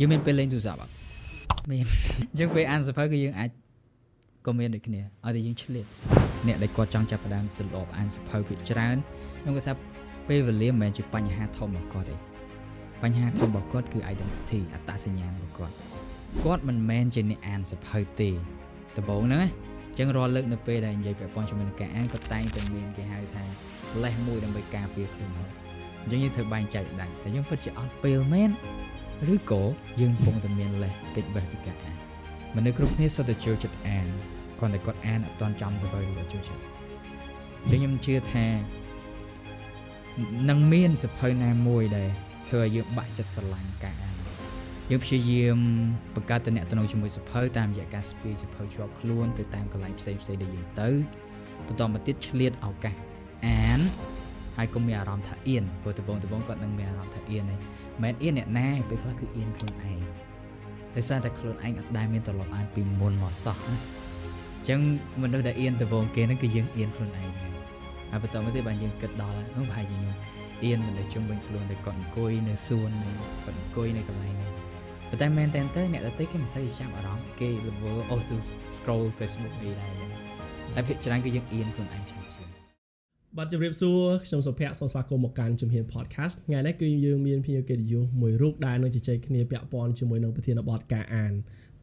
យើងមានពេលលេងទូរស័ព្ទអត់មានអញ្ចឹងពេលអានសៀវភៅគឺយើងអាចក៏មានដូចគ្នាឲ្យតែយើងឆ្លៀតអ្នកដែលគាត់ចង់ចាប់ផ្ដើមទម្លាប់អានសៀវភៅភាគច្រើនខ្ញុំគាត់ថាពេលវេលាមិនមែនជាបញ្ហាធំរបស់គាត់ទេ។បញ្ហាធំរបស់គាត់គឺ identity អត្តសញ្ញាណរបស់គាត់។គាត់មិនមែនជាអ្នកអានសៀវភៅទេដំបូងហ្នឹងណាអញ្ចឹងរាល់លើកនៅពេលដែលនិយាយពាក់ព័ន្ធជាមួយនឹងការអានគាត់តែងតែមានគេហៅថាលេសមួយដើម្បីការពារខ្លួនហើយអញ្ចឹងយើងត្រូវបែងចែកឲ្យដាច់តែយើងពិតជាអត់ពេលមែនឬក៏យើងកំពុងតែមានលេសគេចវេះពីការអានមនុស្សគ្រប់គ្នាសុទ្ធតែចូលចិត្តអានគ្រាន់តែគាត់អានអត់ទាន់ចំសៀវភៅឬអត់ចូលចិត្តអញ្ចឹងខ្ញុំជឿថានឹងមានសៀវភៅណាមួយដែលធ្វើឲ្យយើងបាក់ចិត្តស្រឡាញ់ការអានយើងព្យាយាមបង្កើតទំនាក់ទំនងជាមួយសៀវភៅតាមរយៈការស្ពាយសៀវភៅជាប់ខ្លួនទៅតាមកន្លែងផ្សេងៗដែលយើងទៅបន្តមកទៀតឆ្លៀតឱកាសអានហើយកុំមានអារម្មណ៍ថាអៀនព្រោះដំបូងដំបូងគាត់នឹងមានអារម្មណ៍ថាអៀនហើយមិនមែនអៀនអ្នកណាពេលខ្លះគឺអៀនខ្លួនឯងដោយសារតែខ្លួនឯងអត់ដែលមានទម្លាប់អានពីមុនមកសោះណាអញ្ចឹងមនុស្សដែលអៀនដំបូងគេហ្នឹងគឺយើងអៀនខ្លួនឯងហើយហើយបន្តមកទៀតបានយើងគិតដល់ហើយនោះប្រហែលជាខ្ញុំអៀនមនុស្សជុំវិញខ្លួនដែលគាត់អង្គុយនៅសួននេះគាត់អង្គុយនៅកន្លែងនេះប៉ុន្តែមែនតើទៅអ្នកដទៃគេមិនសូវចាប់អារម្មណ៍គេ level អូទៅ scroll Facebook អីដែរតែភាគច្រើនគឺយើងអៀនខ្លួនឯងច្រើនជាង។ បាទជម្រាបសួរខ្ញុំសុភ័ក្រសូមស្វាគមន៍មកកាន់ជំហាន podcast ថ្ងៃនេះគឺយើងមានភ្ញៀវកិត្តិយសមួយរូបដែលនឹងជជែកគ្នាពាក់ព័ន្ធជាមួយនឹងប្រធានបទការអាន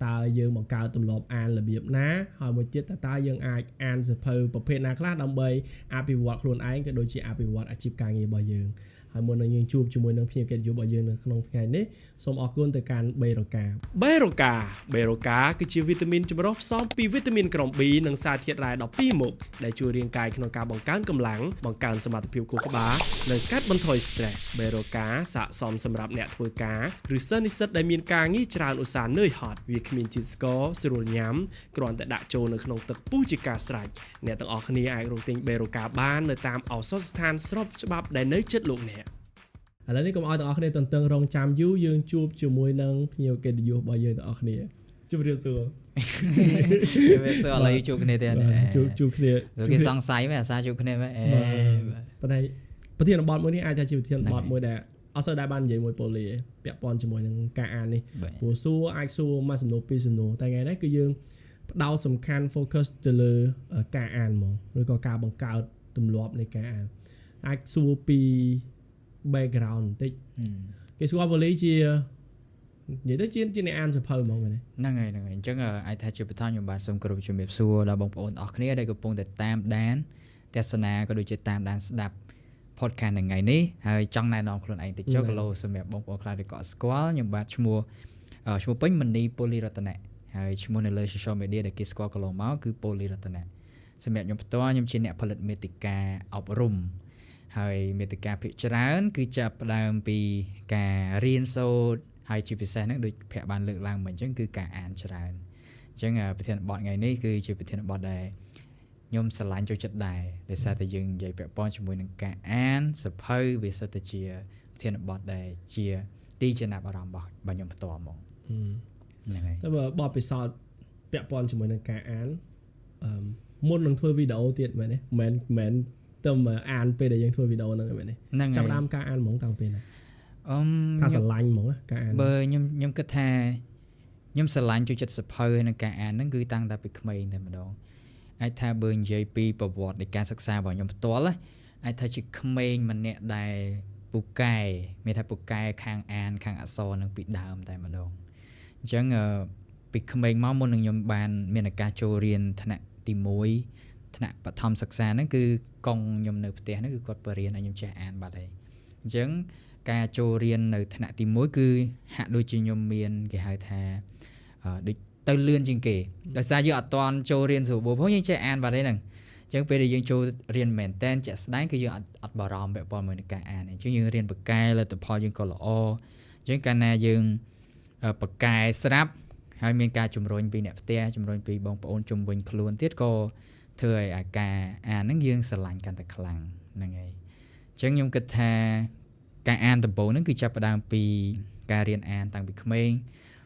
តើយើងបង្កើតទម្លាប់អានរបៀបណាហើយមួយទៀតតើយើងអាចអានសៀវភៅប្រភេទណាខ្លះដើម្បីអភិវឌ្ឍខ្លួនឯងក៏ដូចជាអភិវឌ្ឍអាជីពការងាររបស់យើងហើយមុននឹងយើងជួបជាមួយនឹងភ្ញៀវកិត្តិយសរបស់យើងនៅក្នុងថ្ងៃនេះសូមអរគុណទៅកាន់បេរូកាបេរូកាបេរូកាគឺជាវីតាមីនចម្រុះផ្សំពីវីតាមីនក្រុម B និងសារធាតុរ៉ែ12មុខដែលជួយរាងកាយក្នុងការបង្កើនកម្លាំងបង្កើនសមត្ថភាពខួរក្បាលនិងកាត់បន្ថយ stress បេរូកាស័ក្តិសមសម្រាប់អ្នកធ្វើការឬសិស្សនិស្សិតដែលមានការងារច្រើនឧស្សាហ៍នឿយហត់វាគ្មានជាតិស្ករស្រួលញ៉ាំគ្រាន់តែដាក់ចូលនៅក្នុងទឹកពុះជាការស្រេចអ្នកទាំងអស់គ្នាអាចរកទិញបេរូកាបាននៅតាមឱសថស្ថានស្របច្បាប់ដែលនៅជិតលោកអ្នកឥឡូវនេះកុំឲ្យទាំងអស់គ្នាទន្ទឹងរង់ចាំយូរយើងជួបជាមួយនឹងភ្ញៀវកិត្តិយសរបស់យើងទាំងអស់គ្នាជម្រាបសួរ។ វាសួរឥឡូវជួបគ្នាទៀត។ ជួបជួបគ្នា។ គេសង្ស័យមែនអាសាជួបគ្នាមែនអេ ប៉ុន្តែប្រធានបទមួយនេះអាចថាជាប្រធានបទមួយដែលអត់សូវដែលបាននិយាយមួយប៉ូលីពាក់ព័ន្ធជាមួយនឹងការអាននេះព្រោះសួរអាចសួរមួយសំណួរពីរសំណួរតែថ្ងៃនេះគឺយើងផ្ដោតសំខាន់ focus ទៅលើការអានហ្មងឬក៏ការបង្កើតទម្លាប់នៃការអានអាចសួរពី background បន្តិចគេស្គាល់ប៉ូលីជានិយាយទៅជាអ្នកអានសៀវភៅហ្មងមែនទេ? ហ្នឹងហើយហ្នឹងហើយអញ្ចឹងអាចថាជាបឋមខ្ញុំបាទសូមគោរពជំរាបសួរដល់បងប្អូនអរគ្នាដែលកំពុងតែតាមដានទស្សនាក៏ដូចជាតាមដានស្ដាប់ podcast នៅថ្ងៃនេះហើយចង់ណែនាំខ្លួនឯងតិចចុះគីឡូសម្រាប់បងប្អូនខ្លះដែលក៏ស្គាល់ខ្ញុំបាទឈ្មោះពេញមនីពូលីរតនៈហើយឈ្មោះនៅលើ social media ដែលគេស្គាល់កន្លងមកគឺពូលីរតនៈសម្រាប់ខ្ញុំផ្ទាល់ខ្ញុំជាអ្នកផលិតមាតិកាអប់រំហើយមាតិកាភាគច្រើនគឺចាប់ផ្ដើមពីការរៀនសូត្រហើយជាពិសេសហ្នឹងដូចភ័ក្របានលើកឡើងមកអញ្ចឹងគឺការអានច្រើនអញ្ចឹងប្រធានបទថ្ងៃនេះគឺជាប្រធានបទដែលខ្ញុំស្រឡាញ់ចូលចិត្តដែរដោយសារតែយើងនិយាយពាក់ព័ន្ធជាមួយនឹងការអានសៀវភៅវាសុទ្ធតែជាប្រធានបទដែលជាទីចំណាប់អារម្មណ៍របស់ខ្ញុំផ្ទាល់ហ្មងហ្នឹងហើយ។ តែបើបទពិសោធន៍ពាក់ព័ន្ធជាមួយនឹងការអានអឺមុននឹងធ្វើវីដេអូទៀតមែនទេមិនមែនទៅអានពេលដែលយើងធ្វើវីដេអូហ្នឹងមែនទេចាប់ដើមការអានហ្មងតាំងពេលណាអឺថាស្រឡាញ់ហ្មងការអាន បើខ្ញុំគិតថាខ្ញុំស្រឡាញ់ចូលចិត្តសៀវភៅនិងការអានហ្នឹងគឺតាំងតែពីក្មេងតែម្ដងអាចថាបើនិយាយពីប្រវត្តិនៃការសិក្សារបស់ខ្ញុំផ្ទាល់អាចថាជាក្មេងម្នាក់ដែលពូកែមានថាពូកែខាងអានខាងអក្សរនឹងពីដើមតែម្ដងអញ្ចឹងពីក្មេងមកមុននឹងខ្ញុំបានមានឱកាសចូលរៀនថ្នាក់ទី1ថ្នាក់បឋមសិក្សាហ្នឹងគឺកងខ្ញុំនៅផ្ទះហ្នឹងគឺគាត់បរៀនឲ្យខ្ញុំចេះអានបាត់ហើយអញ្ចឹងការចូលរៀននៅថ្នាក់ទី1គឺហាក់ដូចជាខ្ញុំមានគេហៅថាដូចទៅលឿនជាងគេដោយសារយើងអត់ទាន់ចូលរៀនស្រួលផងយើងចេះអានបាត់ហើយហ្នឹងអញ្ចឹងពេលដែលយើងចូលរៀនមែនតែនជាក់ស្ដែងគឺយើងអត់បារម្ភពាក់ព័ន្ធមួយនឹងការអានអញ្ចឹងយើងរៀនបកកែលទ្ធផលយើងក៏ល្អអញ្ចឹងកាលណាយើងបកកែស្រាប់ហើយមានការជំរុញពីអ្នកផ្ទះជំរុញពីបងប្អូនជុំវិញខ្លួនទៀតក៏ធ្វើឲ្យអាការអានហ្នឹងយើងស្រឡាញ់កាន់តែខ្លាំងហ្នឹងហើយអញ្ចឹងខ្ញុំគិតថាការអានដំបូងហ្នឹងគឺចាប់ផ្ដើមពីការរៀនអានតាំងពីក្មេង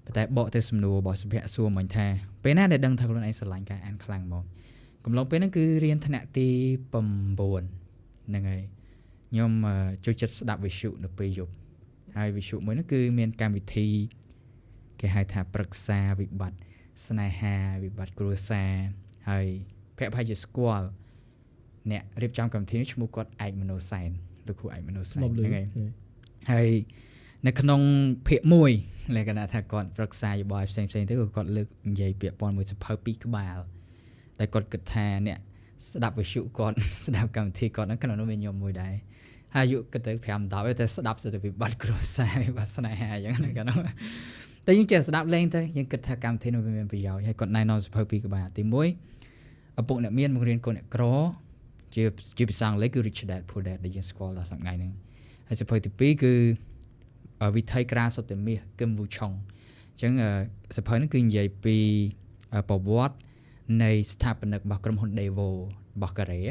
ប៉ុន្តែបកទៅសំណួររបស់សុភ័ក្រសួរមិញថាពេលណាដែលដឹងថាខ្លួនឯងស្រឡាញ់ការអានខ្លាំងហ្មងកំឡុងពេលហ្នឹងគឺរៀនថ្នាក់ទី9ហ្នឹងហើយខ្ញុំចូលចិត្តស្ដាប់វិទ្យុនៅពេលយប់ហើយវិទ្យុមួយហ្នឹងគឺមានកម្មវិធី គេហៅថាប្រឹក្សាវិបត្តិស្នេហាវិបត្តិគ្រួសារហើយភ័ក្រប្រហែលជាស្គាល់អ្នករៀបចំកម្មវិធីនេះឈ្មោះគាត់ឯកមនោសែនលោកគ្រូឯកមនោសែនហ្នឹងហើយហើយនៅក្នុងភាគ1លក្ខណៈថាគាត់ប្រឹក្សាយោបល់ផ្សេងៗទៅក៏គាត់លើកនិយាយពាក្យព័ន្ធមួយសភៅពីរក្បាលដែលគាត់គិតថាអ្នកស្ដាប់វិទ្យុគាត់ស្ដាប់កម្មវិធីគាត់ហ្នឹងក្នុងនោះមានខ្ញុំមួយដែរហើយអាយុគិតទៅ5 10តែស្ដាប់សិតតែវិបត្តិគ្រួសារវិបត្តិស្នេហាអញ្ចឹងហ្នឹងតែយើងចេះស្ដាប់លេងទៅយើងគិតថាកម្មវិធីនោះវាមានប្រយោជន៍ហើយគាត់ណែនាំសភៅពីរក្បាលទី1ឪពុកអ្នកមានបង្រៀនកូនអ្នកក្រជាភាសាអង់គ្លេសគឺ Rich Dad Poor Dad ដែលយើងស្គាល់ដល់សប្តាហ៍ហ្នឹងហើយសភៅទី2គឺវិថីក្រាសុទ្ធមាសគឹមវូឆុងអញ្ចឹងសភៅហ្នឹងគឺនិយាយពីប្រវត្តិនៃស្ថាបនិករបស់ក្រុមហ៊ុន Daewoo របស់កូរ៉េ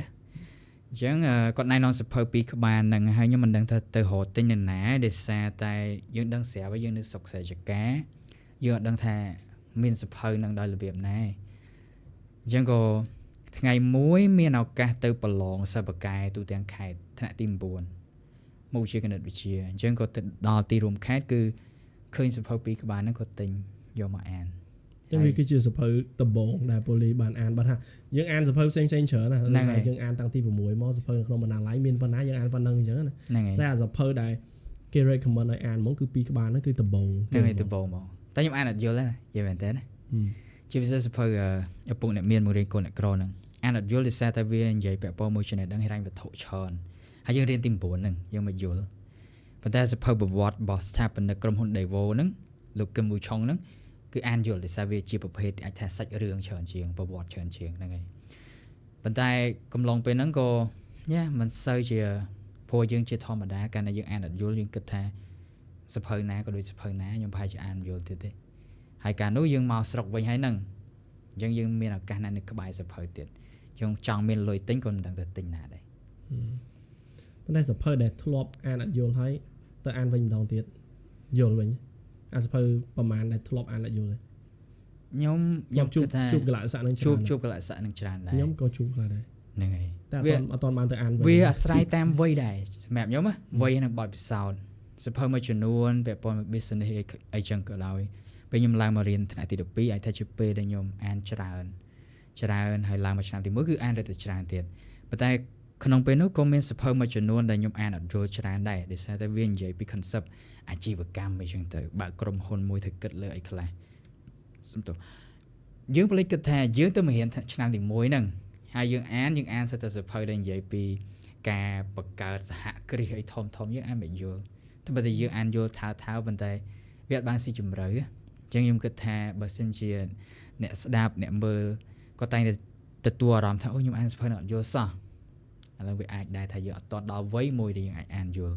អញ្ចឹងគាត់ណែនាំសភៅពីរក្បាលហ្នឹងហើយខ្ញុំមិនដឹងថាទៅរកទិញនៅណាដោយសារតែយើងដឹងស្រាប់ហើយយើងនៅស្រុកស្រែចកាយើងអត់ដឹងថាមានសភៅហ្នឹងដោយរបៀបណាអញ្ចឹងក៏ថ្ងៃមួយមានឱកាសទៅប្រឡងសិស្សបកែទូទាំងខេត្តថ្នាក់ទី9មុខវិជ្ជាគណិតវិទ្យាអញ្ចឹងក៏ទៅដល់ទីរួមខេត្តគឺឃើញសភៅពីរក្បាលហ្នឹងក៏ទិញយកមកអានចឹងវាគឺជាសភៅដំបូងដែលប៉ូលីសបានអានបើថាយើងអានសភៅផ្សេងៗច្រើនណាស់យើងអានតាំងទី6មកសភៅនៅក្នុងបណ្ណាល័យមានប៉ុណ្ណាយើងអានប៉ុណ្ណឹងអញ្ចឹងណាតែអាសភៅដែលគេ recommend ឲ្យអានហ្មងគឺពីរក្បាលហ្នឹងគឺដំបូងហ្នឹងហើយដំបូងហ្មងតែខ្ញុំអានអត់យល់ទេនិយាយមែនតើណាជាពិសេសសភៅឪពុកអ្នកមានបង្រៀនកូនអ្នកក្រហ្នឹងអានអត់យល់ដោយសារតែវានិយាយពាក់ព័ន្ធមួយចំណេះដឹងហិរញ្ញវត្ថុច្រើនហើយយើងរៀនទី9ហ្នឹងយើងមិនយល់ប៉ុន្តែសភៅប្រវត្តិរបស់ស្ថាបនិកក្រុមហ៊ុន Daewoo ហ្នឹងលោកគឹមវូឆុងហ្នឹងគឺអានយល់ដោយសារវាជាប្រភេទអាចថាសាច់រឿងច្រើនជាងប្រវត្តិច្រើនជាងហ្នឹងហើយប៉ុន្តែកំឡុងពេលហ្នឹងក៏ញ៉ាមិនសូវជាព្រោះយើងជាធម្មតាកាលណាយើងអានអត់យល់យើងគិតថាសភៅណាក៏ដូចសភៅណាខ្ញុំប្រហែលជាអានយល់ទៀតទេហើយកាលនោះយើងមកស្រុកវិញហើយហ្នឹងអញ្ចឹងយើងមានឱកាសណានៅក្បែរសភៅទៀតយើងចង់មានលុយទិញក៏មិនដឹងទៅទិញណាដែរប៉ុន្តែសភៅដែលធ្លាប់អានអត់យល់ហើយទៅអានវិញម្ដងទៀតយល់វិញអាសភៅប្រហែលដែលធ្លាប់អានអត់យល់ទេខ្ញុំជួបជួបកលៈស័កនឹងច្រើនជួបកលៈស័កនឹងច្រើនដែរខ្ញុំក៏ជួបខ្លះដែរហ្នឹងហើយតែអត់ទាន់បានទៅអានវិញវាអាស្រ័យតាមវ័យដែរសម្រាប់ខ្ញុំណាវ័យនិងបទពិសោធន៍សភៅមួយចំនួនពាក់ព័ន្ធ business អីចឹងក៏ដោយពេលខ្ញុំឡើងមករៀនថ្នាក់ទី12អាចថាជាពេលដែលខ្ញុំអានច្រើនច្រើនហើយឡើងមកឆ្នាំទី1គឺអានរឹតតែច្រើនទៀតប៉ុន្តែក្នុងពេលនោះក៏មានសភៅមួយចំនួនដែលខ្ញុំអានអត់យល់ច្រើនដែរដោយសារតែវានិយាយពី concept អាជីវកម្មអីចឹងទៅបើក្រុមហ៊ុនមួយត្រូវគិតលើអីខ្លះសំទោសយើងភ្លេចគិតថាយើងទៅមករៀនឆ្នាំទី1ហ្នឹងហើយយើងអានសិតតែសភៅដែលនិយាយពីការបង្កើតសហគ្រាសអីធំៗយើងអានមិនយល់តែបើតែយើងអានយល់ថាប៉ុន្តែវាអត់បានស៊ីជម្រៅអញ្ចឹងខ្ញុំគិតថាបើសិនជាអ្នកស្ដាប់អ្នកមើលក៏តែងតែទទួលអារម្មណ៍ថាអូខ្ញុំអានសភៅនឹងអត់យល់សោះឥឡូវវាអាចដែរថាយើងអត់ទាន់ដល់វ័យមួយដែលយើងអាចអានយល់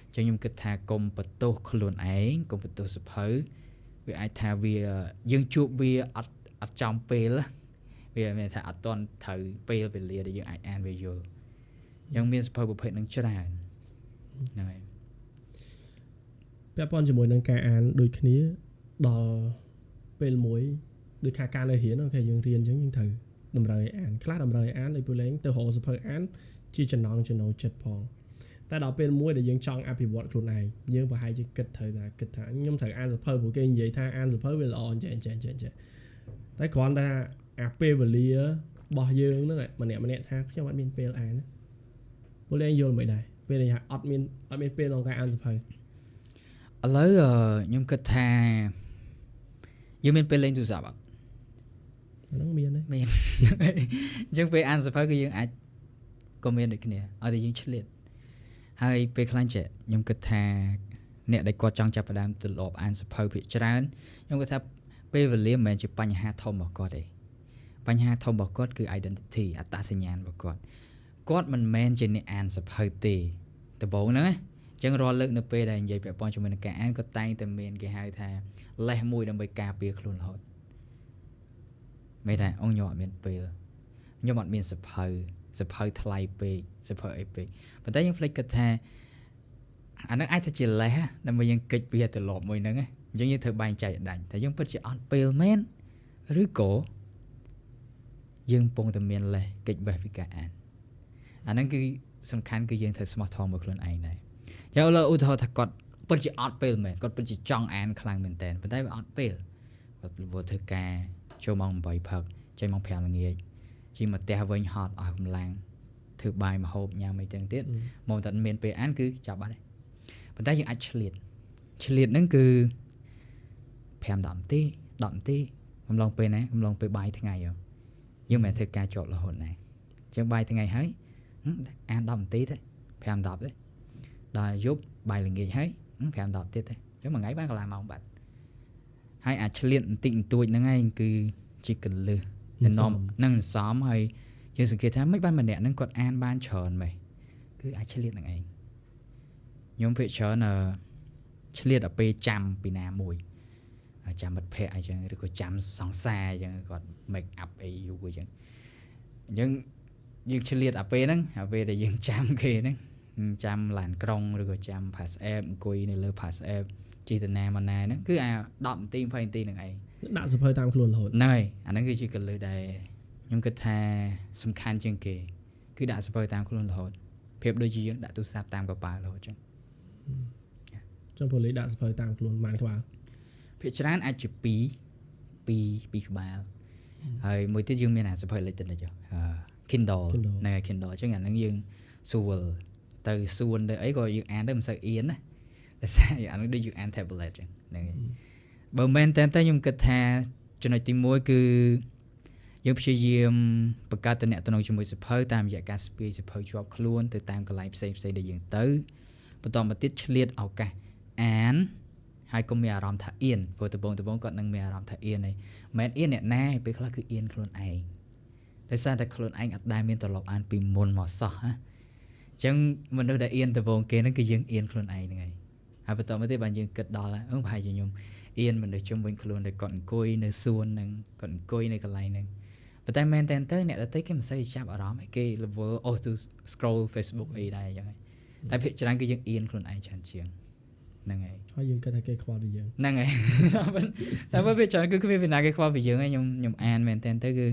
អញ្ចឹងខ្ញុំគិតថាកុំបន្ទោសខ្លួនឯងកុំបន្ទោសសភៅវាអាចថាវាយើងជួបវាអត់ចំពេលវាមានថាអត់ទាន់ត្រូវពេលវេលាដែលយើងអាចអានវាយល់យើងមានសភៅប្រភេទនឹងច្រើនហ្នឹងហើយពាក់ព័ន្ធជាមួយនឹងការអានដូចគ្នាដល់ពេលមួយដូចថាការនៅរៀនអូខេយើងរៀនអញ្ចឹងយើងត្រូវតម្រូវឲ្យអានខ្លះតម្រូវឲ្យអានដូចពួកលេងទៅរកសភៅអានជាចំណងចំណូលចិត្តផងតែដល់ពេលមួយដែលយើងចង់អភិវឌ្ឍខ្លួនឯងយើងប្រហែលជាគិតត្រូវថាគិតថាខ្ញុំត្រូវអានសភៅព្រោះគេនិយាយថាអានសភៅវាល្អអញ្ចឹងអញ្ចឹងអញ្ចឹងតែគ្រាន់តែអាពេលវេលារបស់យើងហ្នឹងម្នាក់ម្នាក់ថាខ្ញុំអត់មានពេលអានពួកលេងយល់មិនដែរពេលនេះថាអត់មានពេលក្នុងការអានសភៅឥឡូវខ្ញុំគិតថាយើងមានពេលលេងទូរស័ព្ទអត់ហ្នឹងមានទេមានអញ្ចឹងពេលអានសភៅគឺយើងអាចក៏មានដូចគ្នាឲ្យតែយើងឆ្លៀតហើយពេលខ្លះចេះខ្ញុំគិតថាអ្នកដែលគាត់ចង់ចាប់ផ្ដើមទម្លាប់អានសភៅភាគច្រើនខ្ញុំគិតថាពេលវេលាមិនមែនជាបញ្ហាធំរបស់គាត់ទេបញ្ហាធំរបស់គាត់គឺ identity អត្តសញ្ញាណរបស់គាត់គាត់មិនមែនជាអ្នកអានសភៅទេដំបូងហ្នឹងណាអញ្ចឹងរាល់លើកនៅពេលដែលនិយាយពាក់ព័ន្ធជាមួយនឹងការអានក៏តែងតែមានគេហៅថាលេសមួយដើម្បីការពារខ្លួនរហូតមិនថាអូខ្ញុំអត់មានពេលខ្ញុំអត់មានសភៅសភៅថ្លៃពេកសភៅអីពេកប៉ុន្តែយើងភ្លេចគិតថាអានឹងអាចថាជាលេសដើម្បីយើងគេចពីទម្លាប់មួយហ្នឹងអញ្ចឹងយើងត្រូវបែងចែកដាច់តែយើងពិតជាអត់ពេលមែនឬក៏យើងកំពុងតែមានលេសគេចវេះពីការអានអាហ្នឹងគឺសំខាន់គឺយើងត្រូវស្មោះត្រង់មួយខ្លួនឯងដែរចឹងឥឡូវឧទាហរណ៍ថាគាត់ ពិតជាអត់ពេលមែនគាត់ពិតជាចង់អានខ្លាំងមែនតើប៉ុន្តែវាអត់ពេលគាត់រវល់ធ្វើការចូលម៉ោង8ព្រឹកចេញម៉ោង5ល្ងាចជិះមកផ្ទះវិញហត់អស់កម្លាំងធ្វើបាយម្ហូបញ៉ាំអីទាំងទៀតមកតែមានពេលអានគឺចាប់បាត់ហើយប៉ុន្តែយើងអាចឆ្លៀតឆ្លៀតហ្នឹងគឺ5 10នាទី10នាទីកំឡុងពេលណាកំឡុងពេលបាយថ្ងៃយើងមិនមែនធ្វើការជាប់រហូតណាអញ្ចឹងបាយថ្ងៃហើយអាន10នាទីទេ5 10ទេដល់យប់បាយល្ងាចហើយ5 10ទៀតទេអញ្ចឹងមួយថ្ងៃបានកន្លះម៉ោងបាត់ហើយអាចឆ្លៀតបន្តិចបន្តួចហ្នឹងឯងគឺជាកលឹះនាំនឹងសំហើយយើងសង្កេតថាមិនបានម្នាក់ហ្នឹងគាត់អានបានច្រើនម៉េះគឺអាចឆ្លៀតហ្នឹងឯងខ្ញុំភាគច្រើនឆ្លៀតដល់ពេលចាំពីណាមួយចាំមិត្តភ័ក្តិអីចឹងឬក៏ចាំសង្សារអីចឹងគាត់ make up អីយូរអីចឹងអញ្ចឹងយើងឆ្លៀតអាពេលហ្នឹងអាពេលដែលយើងចាំគេហ្នឹងចាំឡានក្រុងឬក៏ចាំ pass app អង្គុយនៅលើ pass app ជិះទៅណាមកណាហ្នឹងគឺអា10នាទី20នាទីហ្នឹងឯងដាក់សភៅតាមខ្លួនរហូតហ្នឹងហើយអាហ្នឹងគឺជាកលឹះដែលខ្ញុំគិតថាសំខាន់ជាងគេគឺដាក់សភៅតាមខ្លួនរហូតប្រៀបដូចជាយើងដាក់ទូរស័ព្ទតាមកប៉ាល់រហូតចឹងចឹងប៉ូលីសដាក់សភៅតាមខ្លួនប៉ុន្មានក្បាលភាគច្រើនអាចជា2ក្បាលហើយមួយទៀតយើងមានអាសភៅអេឡិចត្រូនិក Kindle ហ្នឹងហើយ Kindle ចឹងអាហ្នឹងយើងស្រួលទៅសួនទៅអីក៏យើងអានទៅមិនសូវអៀនណាដោយសារអាហ្នឹងដូចយើងអាន tablet ចឹងហ្នឹងហើយបើមែនតើខ្ញុំគិតថាចំណុចទី1គឺយើងព្យាយាមបង្កើតទំនាក់ទំនងជាមួយសភៅតាមរយៈការស្ពាយសភៅជាប់ខ្លួនទៅតាមកន្លែងផ្សេងៗដែលយើងទៅបន្តមកទៀតឆ្លៀតឱកាសអានហើយកុំមានអារម្មណ៍ថាអៀនព្រោះដំបូងគាត់នឹងមានអារម្មណ៍ថាអៀនហើយមិនមែនអៀនអ្នកណាពេលខ្លះគឺអៀនខ្លួនឯងដោយសារតែខ្លួនឯងអត់ដែលមានត្រឡប់អានពីមុនមកសោះណាអញ្ចឹងមនុស្សដែលអៀនដំបូងគេហ្នឹងគឺយើងអៀនខ្លួនឯងហ្នឹងហើយហើយបន្តមកទៀតបានយើងគិតដល់ប្រហែលជាខ្ញុំអៀនមនុស្សជុំវិញខ្លួនដែលគាត់អង្គុយនៅសួនហ្នឹងគាត់អង្គុយនៅកន្លែងហ្នឹងប៉ុន្តែមែនតើទៅអ្នកដទៃគេមិនសូវចាប់អារម្មណ៍គេ level អូ to scroll Facebook អីដែរអញ្ចឹងហើយតែភាគច្រើនគឺយើងអៀនខ្លួនឯងច្រើនជាងហ្នឹងហើយហើយយើងគិតថាគេខ្វល់ពីយើងហ្នឹងហើយតែបើភាគច្រើនគឺគ្មានពីណាគេខ្វល់ពីយើងឯងខ្ញុំអានមែនតើទៅគឺ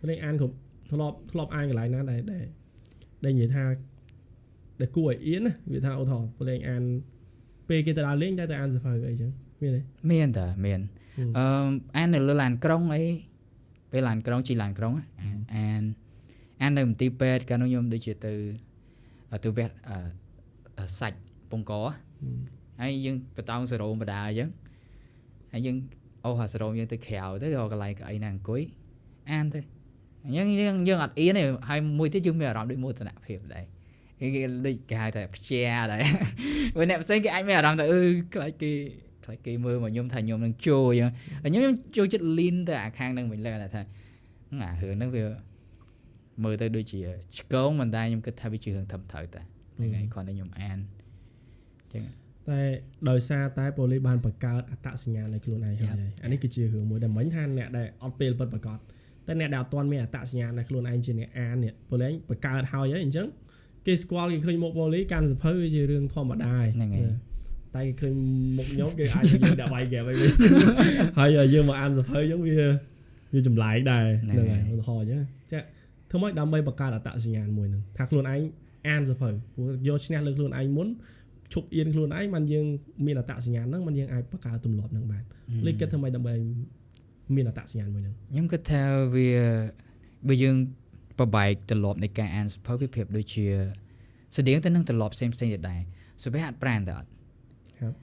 នេះអានគ្រប់ធ្លាប់អានកន្លែងណាដែលនិយាយថាដែលគួរឲ្យអៀនណាវាថាឧទាហរណ៍ពេលអានពេលគេទៅដើរលេងតែអានសភៅអីចឹងមានទេមានតើមានអាននៅលើឡានក្រុងអីពេលឡានក្រុងជិះឡានក្រុងអាននៅមន្ទីរពេទ្យកាលនោះខ្ញុំដូចជាទៅវះសាច់ពងកហើយយើងបតោងសរោមបដាអញ្ចឹងហើយយើងអូសអាសរោមយើងទៅក្រៅទៅរកកន្លែងកៅអីណាអង្គុយអានទៅអញ្ចឹងយើងអត់អៀនទេហើយមួយទៀតយើងមានអារម្មណ៍ដូចមោទនភាពដែរគេដូចគេហៅថាផ្ជាដែរព្រោះអ្នកផ្សេងគេអាចមានអារម្មណ៍ថាខ្លាចគេមើលមកខ្ញុំថាខ្ញុំនឹងចូលអញ្ចឹងខ្ញុំចូលចិត្តលីនទៅអាខាងហ្នឹងវិញលើថាអារឿងហ្នឹងវាមើលទៅដូចជាឆ្កងប៉ុន្តែខ្ញុំគិតថាវាជារឿងត្រឹមត្រូវតាហ្នឹងហើយគ្រាន់តែខ្ញុំអានអញ្ចឹងតែដោយសារតែប៉ូលីសបានបង្កើតអត្តសញ្ញាណในខ្លួនឯងហើយអានេះគឺជារឿងមួយដែលមិញថាអ្នកដែលអត់ពេលពិតប្រាកដតែអ្នកដែលអត់ទាន់មានអត្តសញ្ញាណในខ្លួនឯងជាអ្នកអាននេះប៉ូលីសបង្កើតហើយអញ្ចឹងគេស្គាល់គេឃើញមុខប៉ូលីសកាន់សភៅវាជារឿងធម្មតាហើយតែគេឃើញមុខខ្ញុំគេអាចនិយាយដាក់វាយហ្គេមអីវិញហើយយើងមកអានសភៅអញ្ចឹងវាចម្លែកដែរហ្នឹងហើយឧទាហរណ៍អញ្ចឹងចាធ្វើម៉េចដើម្បីបង្កើតអត្តសញ្ញាណមួយហ្នឹងថាខ្លួនឯងអានសភៅព្រោះយកឈ្នះលើខ្លួនឯងមុនឈប់អៀនខ្លួនឯងបានយើងមានអត្តសញ្ញាណហ្នឹងបានយើងអាចបង្កើតទម្លាប់ហ្នឹងបានលេខគិតធ្វើម៉េចដើម្បីមានអត្តសញ្ញាណមួយហ្នឹងខ្ញុំគិតថាវាបើយើងប្របែកទម្លាប់នៃការអានសភៅវាប្រៀបដូចជាស្តៀងទៅនឹងទម្លាប់ផ្សេងៗទៀតដែរសុភ័ក្រអត់ប្រានទៅអត់ครับ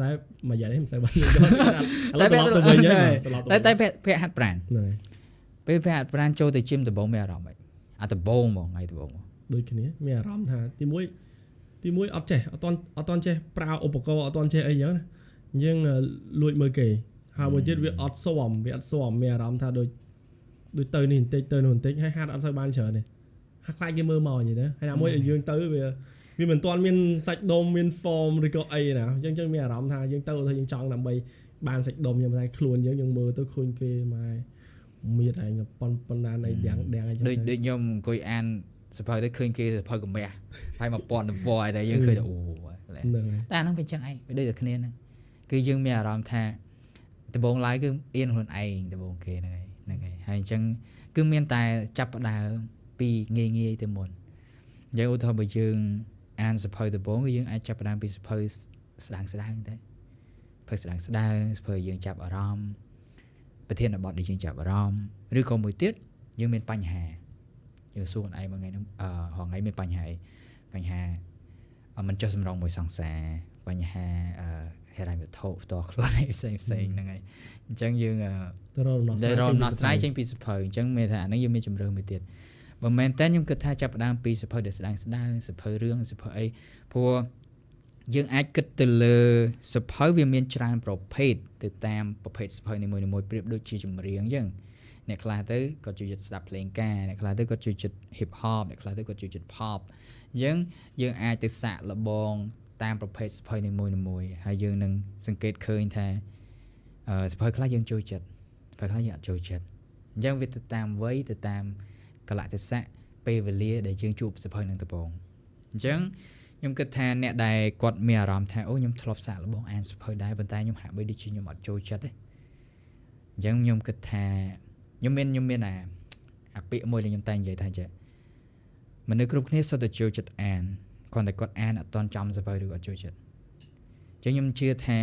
តែមួយយ៉ាងនេះមិនសូវបានយកឥឡូវត្រឡប់ទៅវិញហើយតែភ័ក្រហាត់ប្រានពេលភ័ក្រហាត់ប្រានចូលទៅជិមដំបូងមានអារម្មណ៍ម៉េចអាដំបូងហ្មងថ្ងៃដំបូងដូចគ្នាមានអារម្មណ៍ថាទីមួយអត់ចេះអត់ទាន់ចេះប្រើឧបករណ៍អត់ទាន់ចេះអីចឹងណាយើងលួចមើលគេហើយមួយទៀតវាអត់ស៊ាំមានអារម្មណ៍ថាដូចទៅនេះបន្តិចទៅនោះបន្តិចហើយហាត់អត់សូវបានច្រើនទេហាត់ខ្លាចគេមើលមកអញ្ចឹងទៅហើយណាមួយឲ្យយើងទៅវាមិនទាន់មានសាច់ដុំមាន form ឬក៏អីណាអញ្ចឹងមានអារម្មណ៍ថាយើងទៅថាយើងចង់ដើម្បីបានសាច់ដុំខ្ញុំតែខ្លួនយើងមើលទៅឃើញគេម៉ែមៀតឯងប៉ុណ្ណានៃដាំងអីចឹងដូចខ្ញុំអង្គុយអានសភៅទៅឃើញគេសភៅកម្រាស់ហើយ1000ទំព័រតែយើងឃើញអូតែអាហ្នឹងវាចឹងឯងវាដូចតែគ្នាហ្នឹងគឺយើងមានអារម្មណ៍ថាដំបូងឡើយគឺអៀនខ្លួនឯងដំបូងគេហ្នឹងហើយហើយអញ្ចឹងគឺមានតែចាប់ផ្ដើមពីងាយៗទៅមុនអញ្ចឹងឧទាហរណ៍បើយើងអានសភៅដំបូងគឺយើងអាចចាប់ផ្ដើមពីសភៅ ស្ដាងស្ដាងតែភៅស្ដាងស្ដាងសភៅយើងចាប់អារម្មណ៍ប្រធានបទដែលយើងចាប់អារម្មណ៍ឬក៏មួយទៀតយើងមានបញ្ហាយើងសួរខ្លួនឯងមួយថ្ងៃហ្នឹងរាល់ថ្ងៃមានបញ្ហាអីបញ្ហាមិនចុះសម្រងមួយសង្សារបញ្ហាហិរញ្ញវត្ថុផ្ទាល់ខ្លួនអីផ្សេងផ្សេងហ្នឹងហើយអញ្ចឹងយើងទៅរកដំណោះស្រាយ រកដំណោះស្រាយចេញពីសភៅអញ្ចឹងមានថាអាហ្នឹងយើងមានជំរឿនមួយទៀតបើមែនតើខ្ញុំគិតថាចាប់ផ្ដើមពីសភៅដែលស្ដាងស្ដាងសភៅរឿងសភៅអីព្រោះយើងអាចគិតទៅលើសភៅវាមានច្រើនប្រភេទទៅតាមប្រភេទសភៅនីមួយៗប្រៀបដូចជាចម្រៀងអញ្ចឹងអ្នកខ្លះទៅគាត់ចូលចិត្តស្ដាប់ភ្លេងការអ្នកខ្លះទៅគាត់ចូលចិត្ត hip hop អ្នកខ្លះទៅគាត់ចូលចិត្ត pop អញ្ចឹងយើងអាចទៅសាកល្បងតាមប្រភេទសភៅនីមួយៗហើយយើងនឹងសង្កេតឃើញថាសភៅខ្លះយើងចូលចិត្តសភៅខ្លះយើងអត់ចូលចិត្តអញ្ចឹងវាទៅតាមវ័យទៅតាមកលៈទេសៈពេលវេលាដែលយើងជួបសភៅនឹងដំបូងអញ្ចឹងខ្ញុំគិតថាអ្នកដែលគាត់មានអារម្មណ៍ថាអូខ្ញុំធ្លាប់សាកល្បងអានសភៅដែរប៉ុន្តែខ្ញុំហាក់បីដូចជាខ្ញុំអត់ចូលចិត្តទេអញ្ចឹងខ្ញុំគិតថាខ្ញុំមានអាពាក្យមួយដែលខ្ញុំតែងនិយាយថាចេះមនុស្សគ្រប់គ្នាសុទ្ធតែចូលចិត្តអានគ្រាន់តែគាត់អានអត់ទាន់ចំសភៅឬអត់ចូលចិត្តអញ្ចឹងខ្ញុំជឿថា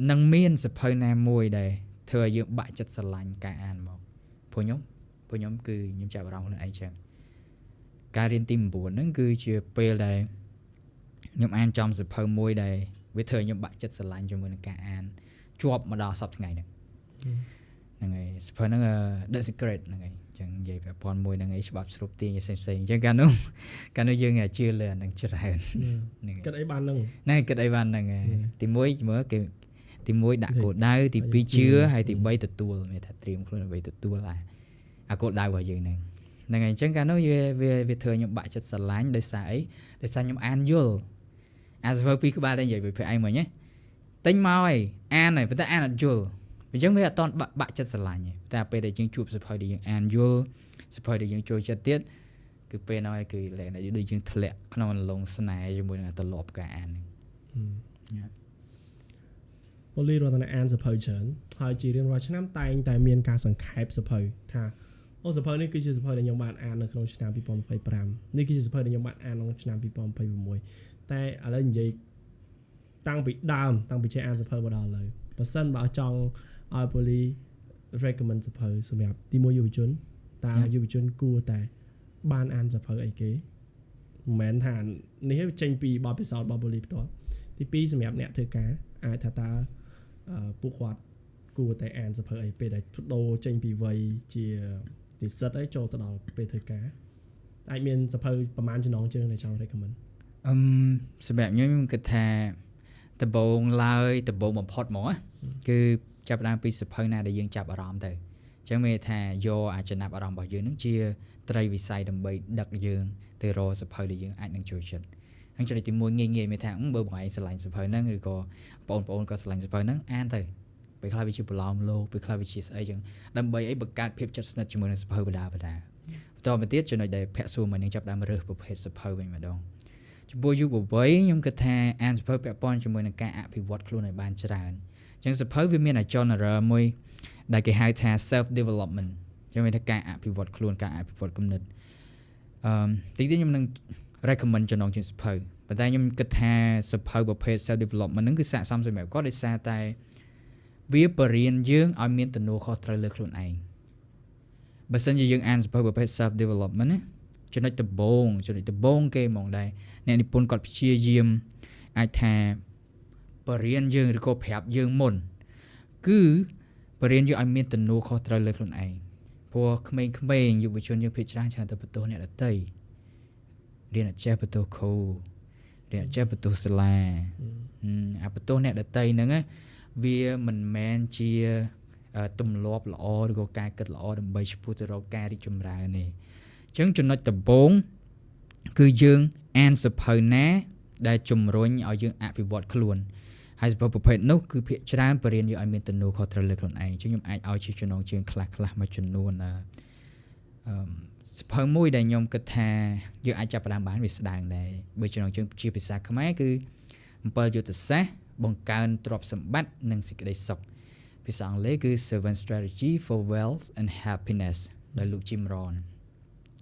នឹងមានសភៅណាមួយដែលធ្វើឲ្យយើងបាក់ចិត្តស្រឡាញ់ការអានមកព្រោះខ្ញុំគឺខ្ញុំចាប់អារម្មណ៍ខ្លួនឯងចឹងការរៀនទី9ហ្នឹងគឺជាពេលដែលខ្ញុំអានចំសភៅមួយដែលវាធ្វើឲ្យខ្ញុំបាក់ចិត្តស្រឡាញ់ជាមួយនឹងការអានជាប់មកដល់សប្តាហ៍ថ្ងៃហ្នឹងហ្នឹងហើយសភៅហ្នឹង The Secret ហ្នឹងហើយអញ្ចឹងនិយាយពាក់ព័ន្ធមួយហ្នឹងឯងច្បាប់ស្រូបទាញផ្សេងផ្សេងអញ្ចឹងកាលនោះយើងជឿលើអាហ្នឹងច្រើនហ្នឹងគិតអីបានហ្នឹងណែគិតអីបានហ្នឹងទី1មើលគេទី1ដាក់គោលដៅទី2ជឿហើយទី3ទទួលមានថាត្រៀមខ្លួនដើម្បីទទួលអាគោលដៅរបស់យើងហ្នឹងហ្នឹងហើយអញ្ចឹងកាលនោះវាធ្វើខ្ញុំបាក់ចិត្តស្រឡាញ់ដោយសារអីដោយសារខ្ញុំអានយល់អាសភៅពីរក្បាលតែនិយាយពីឯងមិញណាទិញមកហើយអានហើយប៉ុន្តែអានអត់យល់អញ្ចឹងវាអត់ទាន់បាក់ចិត្តស្រឡាញ់ទេតែពេលដែលយើងជួបសភៅដែលយើងអានយល់សភៅដែលយើងចូលចិត្តទៀតគឺពេលហ្នឹងហើយគឺលក្ខណៈដូចយើងធ្លាក់ក្នុងអន្លង់ស្នេហ៍ជាមួយនឹងទម្លាប់ការអានហ្នឹងប៉ូលីរតនាអានសភៅច្រើនហើយជារៀងរាល់ឆ្នាំតែងតែមានការសង្ខេបសភៅថាអូសភៅនេះគឺជាសភៅដែលខ្ញុំបានអាននៅក្នុងឆ្នាំ2025នេះគឺជាសភៅដែលខ្ញុំបានអានក្នុងឆ្នាំ2026តែឥឡូវនិយាយតាំងពីដើមតាំងពីចេះអានសភៅមកដល់ឥឡូវបើសិនបើចង់ឲ្យប៉ូលី recommend សភៅសម្រាប់ទីមួយយុវជនតើយុវជនគួរតែបានអានសភៅអីគេមិនមែនថានេះចេញពីបទពិសោធន៍របស់ប៉ូលីផ្ទាល់ទី2សម្រាប់អ្នកធ្វើការអាចថាតើពួកគាត់គួរតែអានសភៅអីពេលដែលបដូរចេញពីវ័យជានិស្សិតអីចូលទៅដល់ពេលធ្វើការអាចមានសភៅប្រហែលចំណងជើងដែលចង់ recommend សម្រាប់ខ្ញុំគិតថាដំបូងឡើយដំបូងបំផុតហ្មងគឺចាប់ផ្ដើមពីសភៅណាដែលយើងចាប់អារម្មណ៍ទៅអញ្ចឹងមានថាយកអាចំណាប់អារម្មណ៍របស់យើងនឹងជាត្រីវិស័យដើម្បីដឹកយើងទៅរកសភៅដែលយើងអាចនឹងចូលចិត្តហើយចំណុចទី1ងាយៗមានថាបើបងឯងស្រឡាញ់សភៅហ្នឹងឬក៏បងប្អូនក៏ស្រឡាញ់សភៅហ្នឹងអានទៅពេលខ្លះវាជាប្រឡោមលោកពេលខ្លះវាជាស្អីចឹងដើម្បីអីបង្កើតភាពជិតស្និទ្ធជាមួយនឹងសភៅបដាបដាបន្តមកទៀតចំណុចដែលភ័ក្រសួរមកនឹងចាប់ដើមរើសប្រភេទសភៅវិញម្ដងចំពោះយុវវ័យខ្ញុំគិតថាអានសភៅពាក់ព័ន្ធជាមួយនឹងការអភិវឌ្ឍខ្លួនឲ្យបានច្រើនអញ្ចឹងសភៅវាមាន genre មួយដែលគេហៅថា self development អញ្ចឹងមានថាការអភិវឌ្ឍខ្លួនការអភិវឌ្ឍគំនិតតិចទៀតខ្ញុំនឹង recommend ចំណងជើងសភៅប៉ុន្តែខ្ញុំគិតថាសភៅប្រភេទ self development ហ្នឹងគឺស័ក្តិសមសម្រាប់គាត់ដោយសារតែវាបរៀនយើងឲ្យមានទំនួលខុសត្រូវលើខ្លួនឯងបើសិនជាយើងអានសភៅប្រភេទ self development ណាចំណុចដំបូងគេហ្មងដែរអ្នកនិពន្ធគាត់ព្យាយាមអាចថាបរៀនយើងឬក៏ប្រាប់យើងមុនគឺបរៀនយើងឲ្យមានទំនួលខុសត្រូវលើខ្លួនឯងព្រោះក្មេងៗយុវជនយើងភាគច្រើនច្រើនទៅបន្ទោសអ្នកដទៃរៀនអត់ចេះបន្ទោសគ្រូរៀនអត់ចេះបន្ទោសសាលាអាបន្ទោសអ្នកដទៃហ្នឹងវាមិនមែនជាទម្លាប់ល្អឬក៏ការគិតល្អដើម្បីឆ្ពោះទៅរកការរីកចម្រើនទេអញ្ចឹងចំណុចដំបូងគឺយើងអានសភៅណាដែលជំរុញឲ្យយើងអភិវឌ្ឍខ្លួនហើយសភៅប្រភេទនោះគឺភាគច្រើនបរៀនយើងឲ្យមានទំនួលខុសត្រូវលើខ្លួនឯងអញ្ចឹងខ្ញុំអាចឲ្យជាចំណងជើងខ្លះៗមួយចំនួនសភៅមួយដែលខ្ញុំគិតថាយើងអាចចាប់ផ្ដើមបានវាស្ដើងដែរបើចំណងជើងជាភាសាខ្មែរគឺ7យុទ្ធសាស្ត្របង្កើនទ្រព្យសម្បត្តិនិងសេចក្តីសុខភាសាអង់គ្លេសគឺ Seven Strategy for Wealth and Happiness ដោយលោក Jim Rohn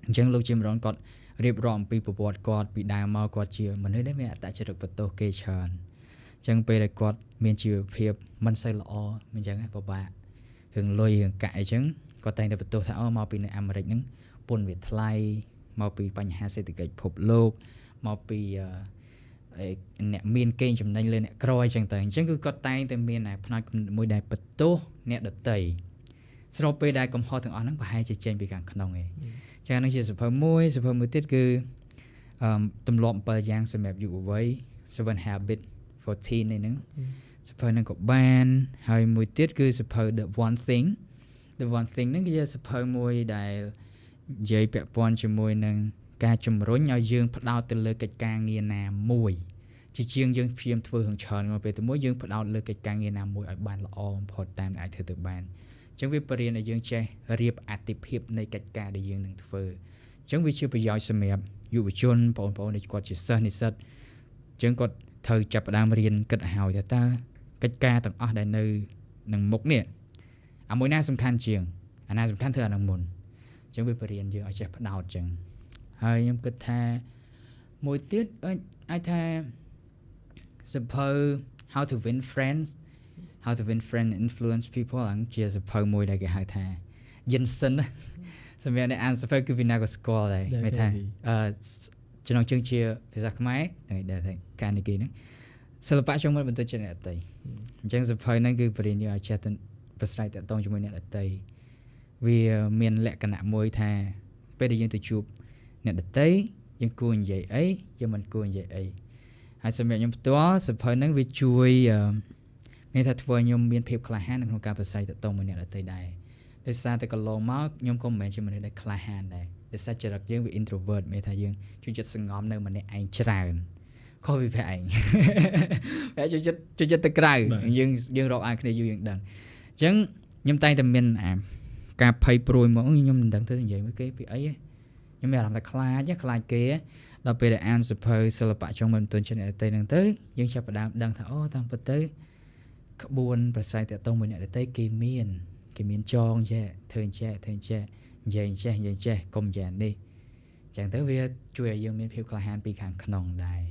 អញ្ចឹងលោក Jim Rohn គាត់ រៀបរាប់អំពីប្រវត្តិគាត់ពីដើមមកគាត់ជាមនុស្សដែលមានអត្តចរិតបន្ទោសគេច្រើនអញ្ចឹងពេលដែលគាត់មានជីវភាពមិនសូវល្អអញ្ចឹងពិបាករឿងលុយរឿងកាក់អីចឹងគាត់តែងតែបន្ទោសថាអូមកពីនៅអាមេរិកហ្នឹងពន្ធវាថ្លៃមកពីបញ្ហាសេដ្ឋកិច្ចពិភពលោកមកពីអ្នកមានកេងចំណេញលើអ្នកក្រអីចឹងទៅអញ្ចឹងគឺគាត់តែងតែមានផ្នែកមួយដែលបន្ទោសអ្នកដទៃស្របពេលដែលកំហុសទាំងអស់ហ្នឹងប្រហែលជាចេញពីខាងក្នុងឯងចឹងហ្នឹងជាសភៅមួយសភៅមួយទៀតគឺទម្លាប់7យ៉ាងសម្រាប់យុវវ័យ Seven Habit for Teen នេះហ្នឹងសភៅហ្នឹងក៏បានហើយមួយទៀតគឺសភៅ The One Thing The One Thing ហ្នឹងគឺជាសភៅមួយដែលនិយាយពាក់ព័ន្ធជាមួយនឹងការជំរុញឲ្យយើងផ្ដោតទៅលើកិច្ចការងារណាមួយជាជាងយើងព្យាយាមធ្វើរឿងច្រើនមកពេលទៅមួយយើងផ្ដោតលើកិច្ចការងារណាមួយឲ្យបានល្អបំផុតតាមដែលអាចធ្វើទៅបានអញ្ចឹងវាបរៀនឲ្យយើងចេះរៀបអាទិភាពនៃកិច្ចការដែលយើងនឹងធ្វើអញ្ចឹងវាជាប្រយោជន៍សម្រាប់យុវជនបងប្អូនដែលគាត់ជាសិស្សនិស្សិតអញ្ចឹងគាត់ត្រូវចាប់ផ្ដើមរៀនគិតឲ្យថាតើកិច្ចការទាំងអស់ដែលនៅនឹងមុខនេះអាមួយណាសំខាន់ជាងអាណាសំខាន់ធ្វើអានឹងមុនអញ្ចឹងវាបរៀនយើងឲ្យចេះផ្ដោតអញ្ចឹងហើយខ្ញុំគិតថាមួយទៀតអាចថាសភៅ How to Win Friends How to Win Friends and Influence People ហ្នឹងជាសភៅមួយដែលគេហៅថាយិនសិនសម្រាប់អ្នកអានសភៅគឺពីណាក៏ស្គាល់ដែរមានថាចំណងជើងជាភាសាខ្មែរហ្នឹងដែលថាការនិយាយហ្នឹងសិល្បៈចង់មិនបន្ទោសចិត្តអ្នកដទៃអញ្ចឹងសភៅហ្នឹងគឺបរៀនយើងឲ្យចេះប្រស្រ័យតាក់ទងជាមួយអ្នកដទៃវាមានលក្ខណៈមួយថាពេលដែលយើងទៅជួបអ្នកដទៃយើងគួរនិយាយអីយើងមិនគួរនិយាយអីហើយសម្រាប់ខ្ញុំផ្ទាល់សភៅហ្នឹងវាជួយមានថាធ្វើឲ្យខ្ញុំមានភាពក្លាហាននៅក្នុងការប្រស្រ័យតាក់ទងមួយអ្នកដទៃដែរដោយសារតែកន្លងមកខ្ញុំក៏មិនមែនជាមនុស្សដែលក្លាហានដែរដោយសារចរិតយើងវា introvert មានថាយើងជួយចិត្តសង្ងំនៅម្នាក់ឯងច្រើនខុសពីភ័ក្រឯងតែជួយចិត្តទៅក្រៅយើងរាប់អានគ្នាយូរយើងដឹងអញ្ចឹងខ្ញុំតែងតែមានអាការភ័យព្រួយមកខ្ញុំមិនដឹងទៅនិយាយមួយគេពីអីទេខ្ញុំមានអារម្មណ៍ថាខ្លាចគេដល់ពេលដែលអានសភៅសិល្បៈចង់មិនទន់ចិត្តអ្នកដទៃហ្នឹងទៅយើងចាប់ផ្ដើមដឹងថាអូតាមពិតទៅក្បួនប្រស័យតាក់ទងមួយអ្នកដទៃគេមានចងចេះធ្វើចេះធ្វើចេះនិយាយចេះនិយាយចេះកុំយ៉ាងនេះអញ្ចឹងទៅវាជួយឲ្យយើងមានភាពក្លាហានពីខាងក្នុងដែរ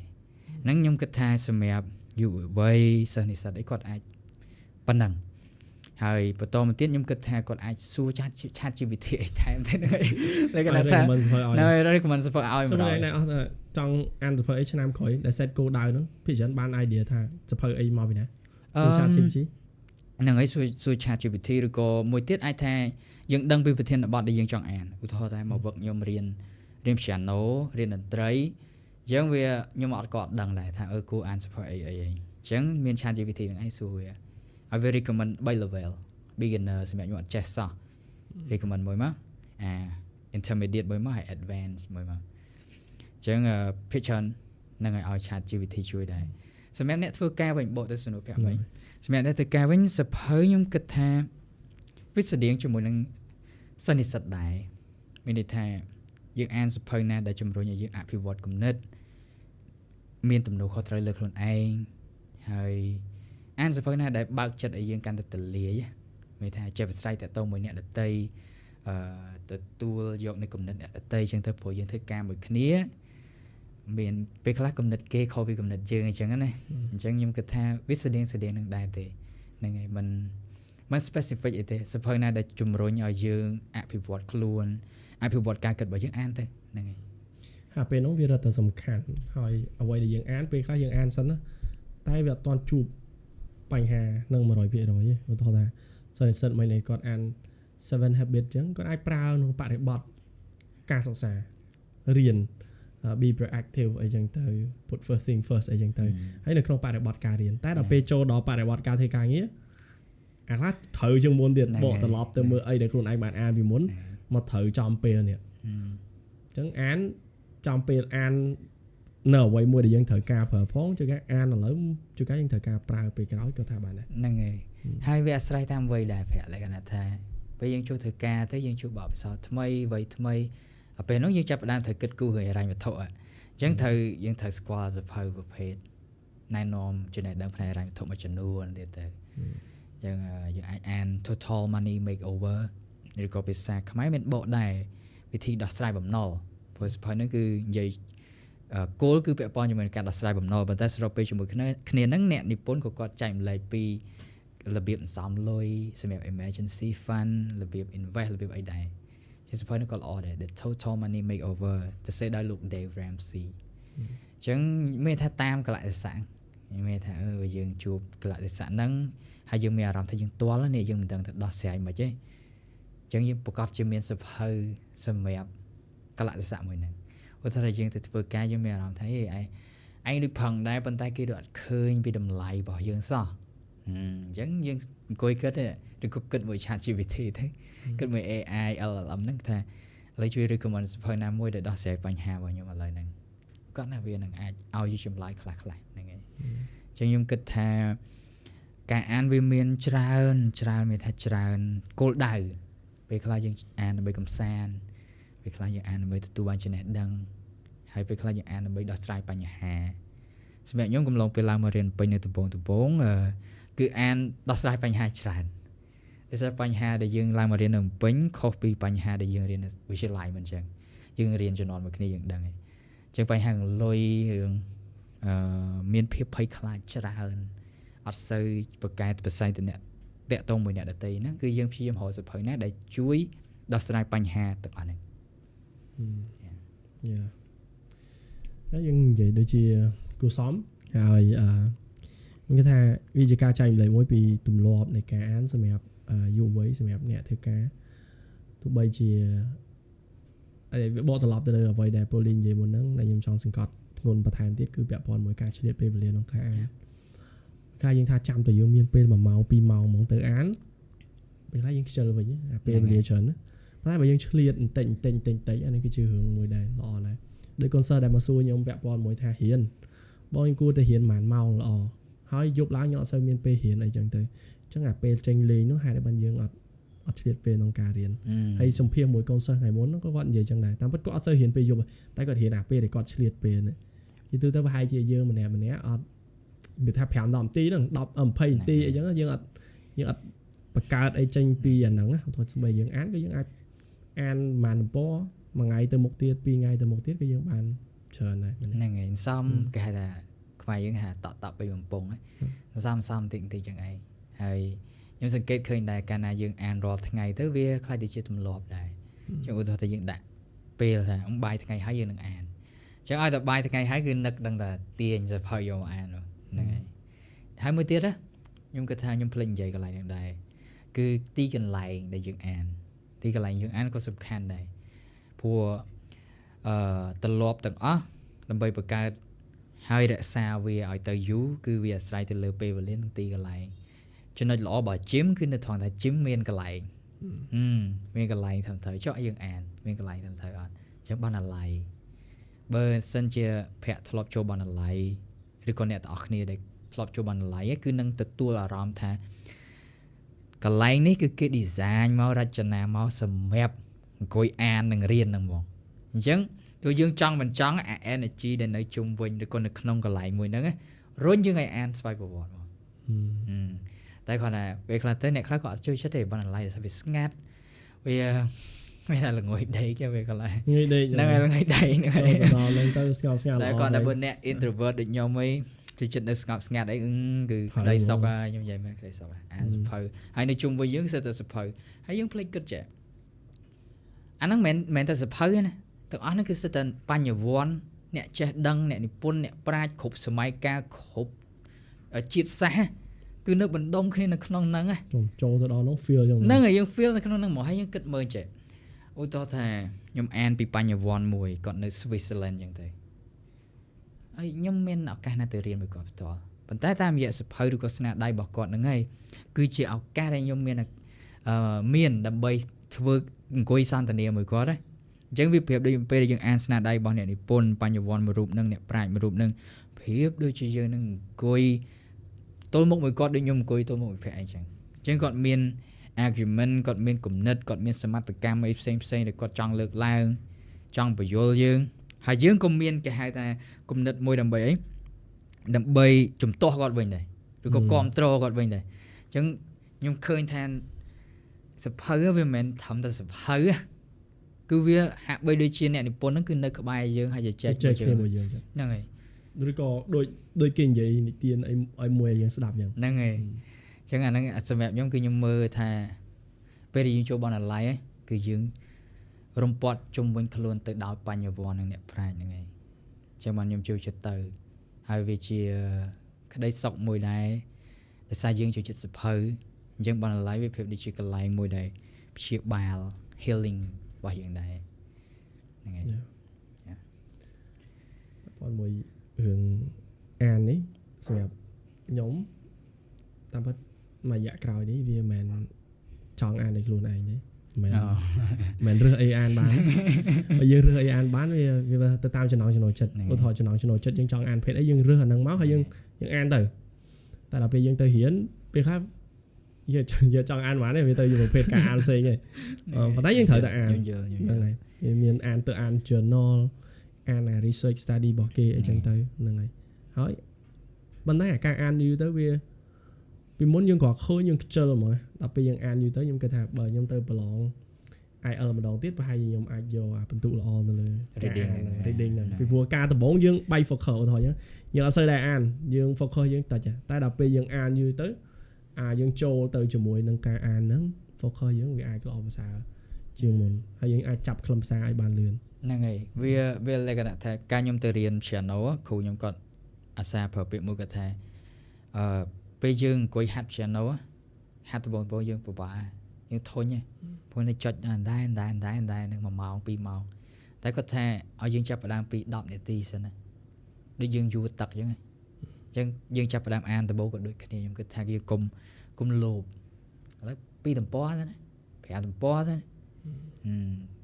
ហ្នឹងខ្ញុំគិតថាសម្រាប់យុវវ័យសិស្សនិស្សិតអីគាត់អាចប៉ុណ្ណឹងហើយបន្តមកទៀតខ្ញុំគិតថាគាត់អាចសួរឆាត GPT អីថែមទៅហ្នឹងលក្ខណៈថានៅ recommend សភៅឲ្យម្ដងអស់ចង់អានសភៅអីឆ្នាំក្រោយដែល set គោលដៅហ្នឹងភាគច្រើនបាន idea ថាសភៅអីមកពីណាសួរ Chat GPT ហ្នឹងហើយសួរ Chat GPT ឬក៏មួយទៀតអាចថាយើងដឹងពីប្រធានបទដែលយើងចង់អានឧទាហរណ៍ថាមកវឹកខ្ញុំរៀន piano រៀនតន្ត្រីអញ្ចឹងវាខ្ញុំអត់ក៏អត់ដឹងដែរថាគួរអានសភៅអីអីអញ្ចឹងមាន Chat GPT ហ្នឹងឯងសួរវាឲ្យវា recommend 3 level beginner សម្រាប់ខ្ញុំអត់ចេះសោះ recommend មួយមកអា intermediate មួយមកហើយ advanced មួយមកអញ្ចឹងភាគច្រើននឹងឲ្យ Chat GPT ជួយដែរសម្រាប់អ្នកធ្វើការវិញបកទៅសំណួរភ័ក្រវិញសម្រាប់អ្នកធ្វើការវិញសភៅខ្ញុំគិតថាវាស្តៀងជាមួយនឹងសិស្សនិស្សិតដែរមានន័យថាយើងអានសភៅណាដែលជំរុញឲ្យយើងអភិវឌ្ឍគំនិតមានទំនួលខុសត្រូវលើខ្លួនឯងហើយអានសភៅណាដែលបើកចិត្តឲ្យយើងកាន់តែទលាយមានថាចេះប្រស្រ័យតាក់ទងមួយអ្នកដទៃទទួលយកនៅគំនិតអ្នកដទៃអញ្ចឹងទៅព្រោះយើងធ្វើការមួយគ្នាមានពេលខ្លះគំនិតគេខុសពីគំនិតយើងអញ្ចឹងណាអញ្ចឹងខ្ញុំគិតថាវាស្តៀងនឹងដែរទេហ្នឹងហើយមិន specific អីទេសភៅណាដែលជំរុញឲ្យយើងអភិវឌ្ឍខ្លួនអភិវឌ្ឍការគិតរបស់យើងអានទៅហ្នឹងហើយហើយពេលនោះវារត់តែសំខាន់ហើយអ្វីដែលយើងអានពេលខ្លះយើងអានសិនណាតែវាអត់ទាន់ជួបបញ្ហានឹង 100% ទេឧទាហរណ៍ថាសិស្សនិស្សិតមួយនេះគាត់អាន Seven Habits អញ្ចឹងគាត់អាចប្រើក្នុងបរិបទការសិក្សារៀន be proactive អីចឹងទៅ put first thing first អីចឹងទៅហើយនៅក្នុងបរិបទការរៀនតែដល់ពេលចូលដល់បរិបទការធ្វើការងារអាខ្លះត្រូវជាងមុនទៀតបកត្រឡប់ទៅមើលអីដែលខ្លួនឯងបានអានពីមុនមកត្រូវចំពេលនេះអញ្ចឹងអានចំពេលអាននៅអ្វីមួយដែលយើងត្រូវការប្រើផងជួនកាលអានឥឡូវជួនកាលយើងត្រូវការប្រើពេលក្រោយក៏ថាបានដែរហ្នឹងហើយហើយវាអាស្រ័យតាមវ័យដែរប្រាក់លក្ខណៈថាពេលយើងចូលធ្វើការទៅយើងជួបបទពិសោធន៍ថ្មីវ័យថ្មីដល់ពេលនោះយើងចាប់ផ្ដើមត្រូវគិតគូររឿងហិរញ្ញវត្ថុអញ្ចឹងត្រូវយើងត្រូវស្គាល់សភៅប្រភេទណែនាំចំណេះដឹងផ្នែកហិរញ្ញវត្ថុមួយចំនួនទៀតទៅយើងអាចអាន Total Money Makeover ឬក៏ភាសាខ្មែរមានបកដែរវិធីដោះស្រាយបំណុល ព្រោះសភៅហ្នឹងគឺនិយាយគោលគឺពាក់ព័ន្ធជាមួយនឹងការដោះស្រាយបំណុលប៉ុន្តែស្របពេលជាមួយគ្នាហ្នឹងអ្នកនិពន្ធក៏គាត់ចែកម្លែកពីរបៀបសន្សំលុយសម្រាប់ emergency fund របៀប invest របៀបអីដែរជាសភៅហ្នឹងក៏ល្អដែរ The Total Money Makeover ទៅសេដោយលោក Dave Ramsey អញ្ចឹងមានថាតាមកលៈទេសៈមានថាអឺយើងជួបកលៈទេសៈហ្នឹងហើយយើងមានអារម្មណ៍ថាយើងទាល់នេះយើងមិនដឹងថាដោះស្រាយមិនទេអញ្ចឹងយើងប្រកាសជាមានសភៅសម្រាប់កលៈទេសៈមួយហ្នឹងឧទាហរណ៍ថាយើងទៅធ្វើការយើងមានអារម្មណ៍ថាហេឯងដូចប្រឹងដែរប៉ុន្តែគេដូចអត់ឃើញពីតម្លៃរបស់យើងសោះអញ្ចឹងយើងអង្គុយគិតឬក៏គិតមួយ ChatGPT ទៅគិតមួយ AI LLM ហ្នឹងថាឥឡូវជួយ recommend សភៅណាមួយដែលដោះស្រាយបញ្ហារបស់ខ្ញុំឥឡូវហ្នឹងគាត់ណាវានឹងអាចឲ្យជាចម្លើយខ្លះៗហ្នឹងហើយអញ្ចឹងខ្ញុំគិតថាការអានវាមានច្រើនច្រើនមានថាច្រើនគោលដៅពេលខ្លះយើងអានដើម្បីកម្សាន្តពេលខ្លះយើងអានដើម្បីទទួលបានចំណេះដឹងហើយពេលខ្លះយើងអានដើម្បីដោះស្រាយបញ្ហាសម្រាប់ខ្ញុំកំឡុងពេលឡើងមករៀនពេញនៅដំបូងគឺអានដោះស្រាយបញ្ហាច្រើនដោយសារបញ្ហាដែលយើងឡើងមករៀននៅពេញខុសពីបញ្ហាដែលយើងរៀននៅវិទ្យាល័យមិនអញ្ចឹងយើងរៀនជំនាន់មួយគ្នាយើងដឹងហើយអញ្ចឹងបញ្ហាលុយរឿងមានភាពភ័យខ្លាចច្រើនអត់សូវប្រកែកប្រសែងទៅអ្នកតាក់ទងមួយអ្នកដទៃហ្នឹងគឺយើងព្យាយាមរកសភៅណាដែលជួយដោះស្រាយបញ្ហាទាំងអស់ហ្នឹងយ៉ាហើយយើងនិយាយដូចជាគួរសមហើយខ្ញុំគិតថាវាជាការចែកម្លែកមួយពីទម្លាប់នៃការអានសម្រាប់យុវវ័យសម្រាប់អ្នកធ្វើការទោះបីជាវាបកត្រឡប់ទៅលើអ្វីដែលប៉ូលីននិយាយមុនហ្នឹងដែលខ្ញុំចង់សង្កត់ធ្ងន់បន្ថែមទៀតគឺពាក់ព័ន្ធមួយការឆ្លៀតពេលវេលាក្នុងការអានការយើងថាចាំតែយើងមានពេល1ម៉ោង2ម៉ោងហ្មងទៅអានពេលខ្លះយើងខ្ជិលវិញអាពេលវេលាច្រើនណាប៉ុន្តែបើយើងឆ្លៀតបន្តិចបន្តិចបន្តិចបន្តិចអានេះគឺជារឿងមួយដែលល្អដែរដូច concert ដែលមកសួរខ្ញុំពាក់ព័ន្ធមួយថារៀនបងខ្ញុំគួរតែរៀនប៉ុន្មានម៉ោងល្អហើយយប់ឡើងខ្ញុំអត់សូវមានពេលរៀនអីចឹងទៅអញ្ចឹងអាពេលចេញលេងនោះហេតុអីបានយើងអត់ឆ្លៀតពេលក្នុងការរៀនហើយសម្ភារមួយ concert ថ្ងៃមុនក៏គាត់និយាយចឹងដែរតាមពិតគាត់អត់សូវរៀនពេលយប់តែគាត់រៀនអាពេលដែលគាត់ឆ្លៀតពេលនេះយូរទៅប្រហែលជាយើងម្នាក់ម្នាក់អត់វាថា5 10នាទីហ្នឹង10 20នាទីអីចឹងយើងអត់បង្កើតអីចេញពីអាហ្នឹងណាទោះបីយើងអានក៏យើងអាចអានប្រហែលទំព័រមួយថ្ងៃទៅមុខទៀតពីរថ្ងៃទៅមុខទៀតក៏យើងបានច្រើនដែរហ្នឹងហើយសំគេហៅថាខ្មែរយើងហៅតក់ពីបំពង់សំសំតិចតិចចឹងឯងហើយខ្ញុំសង្កេតឃើញដែរកាលណាយើងអានរាល់ថ្ងៃទៅវាខ្លាចទៅជាទម្លាប់ដែរចឹងឧទាហរណ៍ថាយើងដាក់ពេលថាបាយថ្ងៃហើយយើងនឹងអានចឹងឲ្យតែបាយថ្ងៃហើយគឺនឹកដឹងថាទាញសភៅយកមកអានហ្នឹងហើយហើយមួយទៀតណាខ្ញុំគិតថាខ្ញុំភ្លេចនិយាយកន្លែងហ្នឹងដែរគឺទីកន្លែងដែលយើងអានទីកន្លែងយើងអានក៏សំខាន់ដែរព្រោះទម្លាប់ទាំងអស់ដើម្បីបង្កើតហើយរក្សាវាឲ្យទៅយូរគឺវាអាស្រ័យទៅលើពេលវេលានិងទីកន្លែងចំណុចល្អរបស់ជីមគឺនៅត្រង់ថាជីមមានកន្លែងមានកន្លែងត្រឹមត្រូវចុះយើងអានមានកន្លែងត្រឹមត្រូវអត់អញ្ចឹងបណ្ណាល័យបើសិនជាភ័ក្រធ្លាប់ចូលបណ្ណាល័យឬក៏អ្នកទាំងអស់គ្នាដែលធ្លាប់ចូលបណ្ណាល័យគឺនឹងទទួលអារម្មណ៍ថាកន្លែងនេះគឺគេ design មករចនាមកសម្រាប់អង្គុយអាននិងរៀនហ្នឹងហ្មងអញ្ចឹងទោះយើងចង់មិនចង់អា energy ដែលនៅជុំវិញឬក៏នៅក្នុងកន្លែងមួយហ្នឹងរុញយើងឲ្យអានស្វ័យប្រវត្តិហ្មងតែគ្រាន់តែពេលខ្លះទៅអ្នកខ្លះក៏អត់ជួយចិត្តទេបណ្ណាល័យវាស្ងាត់វាមានតែល្ងួយដេកវាកន្លែងងុយដេកហ្នឹងហើយល្ងួយដេកហ្នឹងហើយដល់ឡើងទៅស្ងោស្ងាត់តែគាត់តែបើអ្នក introvert ដូចខ្ញុំអីជួយចិត្តនៅស្ងប់ស្ងាត់អីគឺក្តីសុខហើយខ្ញុំនិយាយមែនក្តីសុខអានសភៅហើយនៅជុំវិញយើងសិតតែសភៅហើយយើងភ្លេចគិតចេះអាហ្នឹងមិនមែនតែសភៅទេណាទាំងអស់ហ្នឹងគឺសិតតែបញ្ញវន្តអ្នកចេះដឹងអ្នកនិពន្ធអ្នកប្រាជ្ញគ្រប់សម័យកាលគ្រប់ជាតិសាសន៍គឺនៅបណ្ដុំគ្នានៅក្នុងហ្នឹងណាចូលទៅដល់ហ្នឹង feel ចឹងហ្នឹងហើយយើង feel នៅក្នុងហ្នឹងមកហើយយើងគិតមើលចេះឧទាហរណ៍ថាខ្ញុំអានពីបញ្ញវន្តមួយគាត់នៅ Switzerland ចឹងទៅហើយខ្ញុំមានឱកាសណាទៅរៀនមួយគាត់ផ្ទាល់ប៉ុន្តែតាមរយៈសភៅឬក៏ស្នាដៃរបស់គាត់ហ្នឹងហើយគឺជាឱកាសដែលខ្ញុំមានដើម្បីធ្វើអង្គុយសន្ទនាមួយគាត់ណាអញ្ចឹងវាប្រៀបដូចពេលដែលយើងអានស្នាដៃរបស់អ្នកនិពន្ធបញ្ញវន្តមួយរូបហ្នឹងអ្នកប្រាជ្ញមួយរូបហ្នឹងប្រៀបដូចជាយើងនឹងអង្គុយទល់មុខមួយគាត់ដូចខ្ញុំអង្គុយទល់មុខមួយភ័ក្រអីចឹងអញ្ចឹងគាត់មាន argument គាត់មានគំនិតគាត់មានសមត្ថកម្មអីផ្សេងផ្សេងដែលគាត់ចង់លើកឡើងចង់បញ្យល់យើងហើយយើងក៏មានគេហៅថាគំនិតមួយដើម្បីអីដើម្បីជំទាស់គាត់វិញដែរឬក៏គាំទ្រគាត់វិញដែរអញ្ចឹងខ្ញុំឃើញថាសភៅវាមិនមែនត្រឹមតែសភៅ គឺវាហាក់បីដូចជាអ្នកនិពន្ធហ្នឹងគឺនៅក្បែរយើងហើយជជែក ជែកគ្នាមួយយើងចឹង ហ្នឹងហើយ ឬក៏ដូចដូចគេនិយាយនិទានអីឲ្យមួយឲ្យយើងស្ដាប់ចឹង ហ្នឹងហើយអញ្ចឹងអាហ្នឹងសម្រាប់ខ្ញុំគឺខ្ញុំមើលថាពេលដែលយើងចូលបណ្ណាល័យហ្នឹងគឺយើងរំពាត់ជុំវិញខ្លួនទៅដោយបញ្ញវន្តនិងអ្នកប្រាជ្ញហ្នឹងឯងអញ្ចឹងបានខ្ញុំចូលចិត្តទៅហើយវាជាក្តីសុខមួយដែរដោយសារយើងចូលចិត្តសៀវភៅអញ្ចឹងបណ្ណាល័យវាប្រៀបដូចជាកន្លែងមួយដែលព្យាបាល healing របស់យើងដែរហ្នឹងហើយ ប៉ុន្តែមួយរឿងអាននេះសម្រាប់ខ្ញុំតាមពិតមួយរយៈក្រោយនេះវាមិនមែនចង់អានដោយខ្លួនឯងទេមិន អូ មិនរើសអីអានបាន បើយើងរើសអីអានបានវាវាទៅតាមចំណង់ចំណូលចិត្ត ហ្នឹង ឧទាហរណ៍ចំណង់ចំណូលចិត្តយើងចង់អានភេទអីយើងរើសអាហ្នឹងមកហើយយើងយើងអានទៅតែដល់ពេលយើងទៅរៀនពេលខ្លះយើងយើងចង់អានបានទេវាទៅជាប្រភេទការអានផ្សេងឯង ប៉ុន្តែយើងត្រូវតែអាន ខ្ញុំយល់ខ្ញុំយ ហ្នឹង ល់ ហើយវាមានអានទៅអាន journal អានអា research study របស់គេអីចឹងទៅហ្នឹងហើយហើយប៉ុន្តែអាការអានយូរទៅវាពីមុនយើងក៏ឃើញយើងខ្ជិលហ្មងដល់ពេលយើងអានយូរទៅខ្ញុំគិតថាបើខ្ញុំទៅប្រឡង IL ម្ដងទៀតប្រហែលជាខ្ញុំអាចយកអាពិន្ទុល្អទៅលើការ Reading អាន ហ្នឹង reading ហ្នឹងពីព្រោះការដំបូងយើងបែក focus ឧទាហរណ៍អញ្ចឹងយើងអត់សូវដែរអានយើង focus យើងតិចហ៎តែដល់ពេលយើងអានយូរទៅអាយើងចូលទៅជាមួយនឹងការអានហ្នឹង focus យើងវាអាចល្អប្រសើរជាងមុនហើយយើងអាចចាប់ខ្លឹមសារឲ្យបានលឿន ហ្នឹងហើយវាវាលក្ខណៈថាការខ្ញុំទៅរៀន piano គ្រូខ្ញុំគាត់អាសាប្រើពាក្យមួយគាត់ថាអឺពេលយើងអង្គុយហាត់ piano ហាត់ដំបូងៗយើងពិបាកយើងធុញហ៎ព្រោះនៅចុចដែរដែរដែរដែរដែរនឹង1ម៉ោង2ម៉ោងតែគាត់ថាឲ្យយើងចាប់ផ្ដើមពី10នាទីសិនណាដូចយើងយួរទឹកអញ្ចឹងហ៎អញ្ចឹងយើងចាប់ផ្ដើមអានដំបូងក៏ដូចគ្នាខ្ញុំគិតថាគេកុំកុំលោភឥឡូវ2ទំព័រសិនណា5ទំព័រសិនណា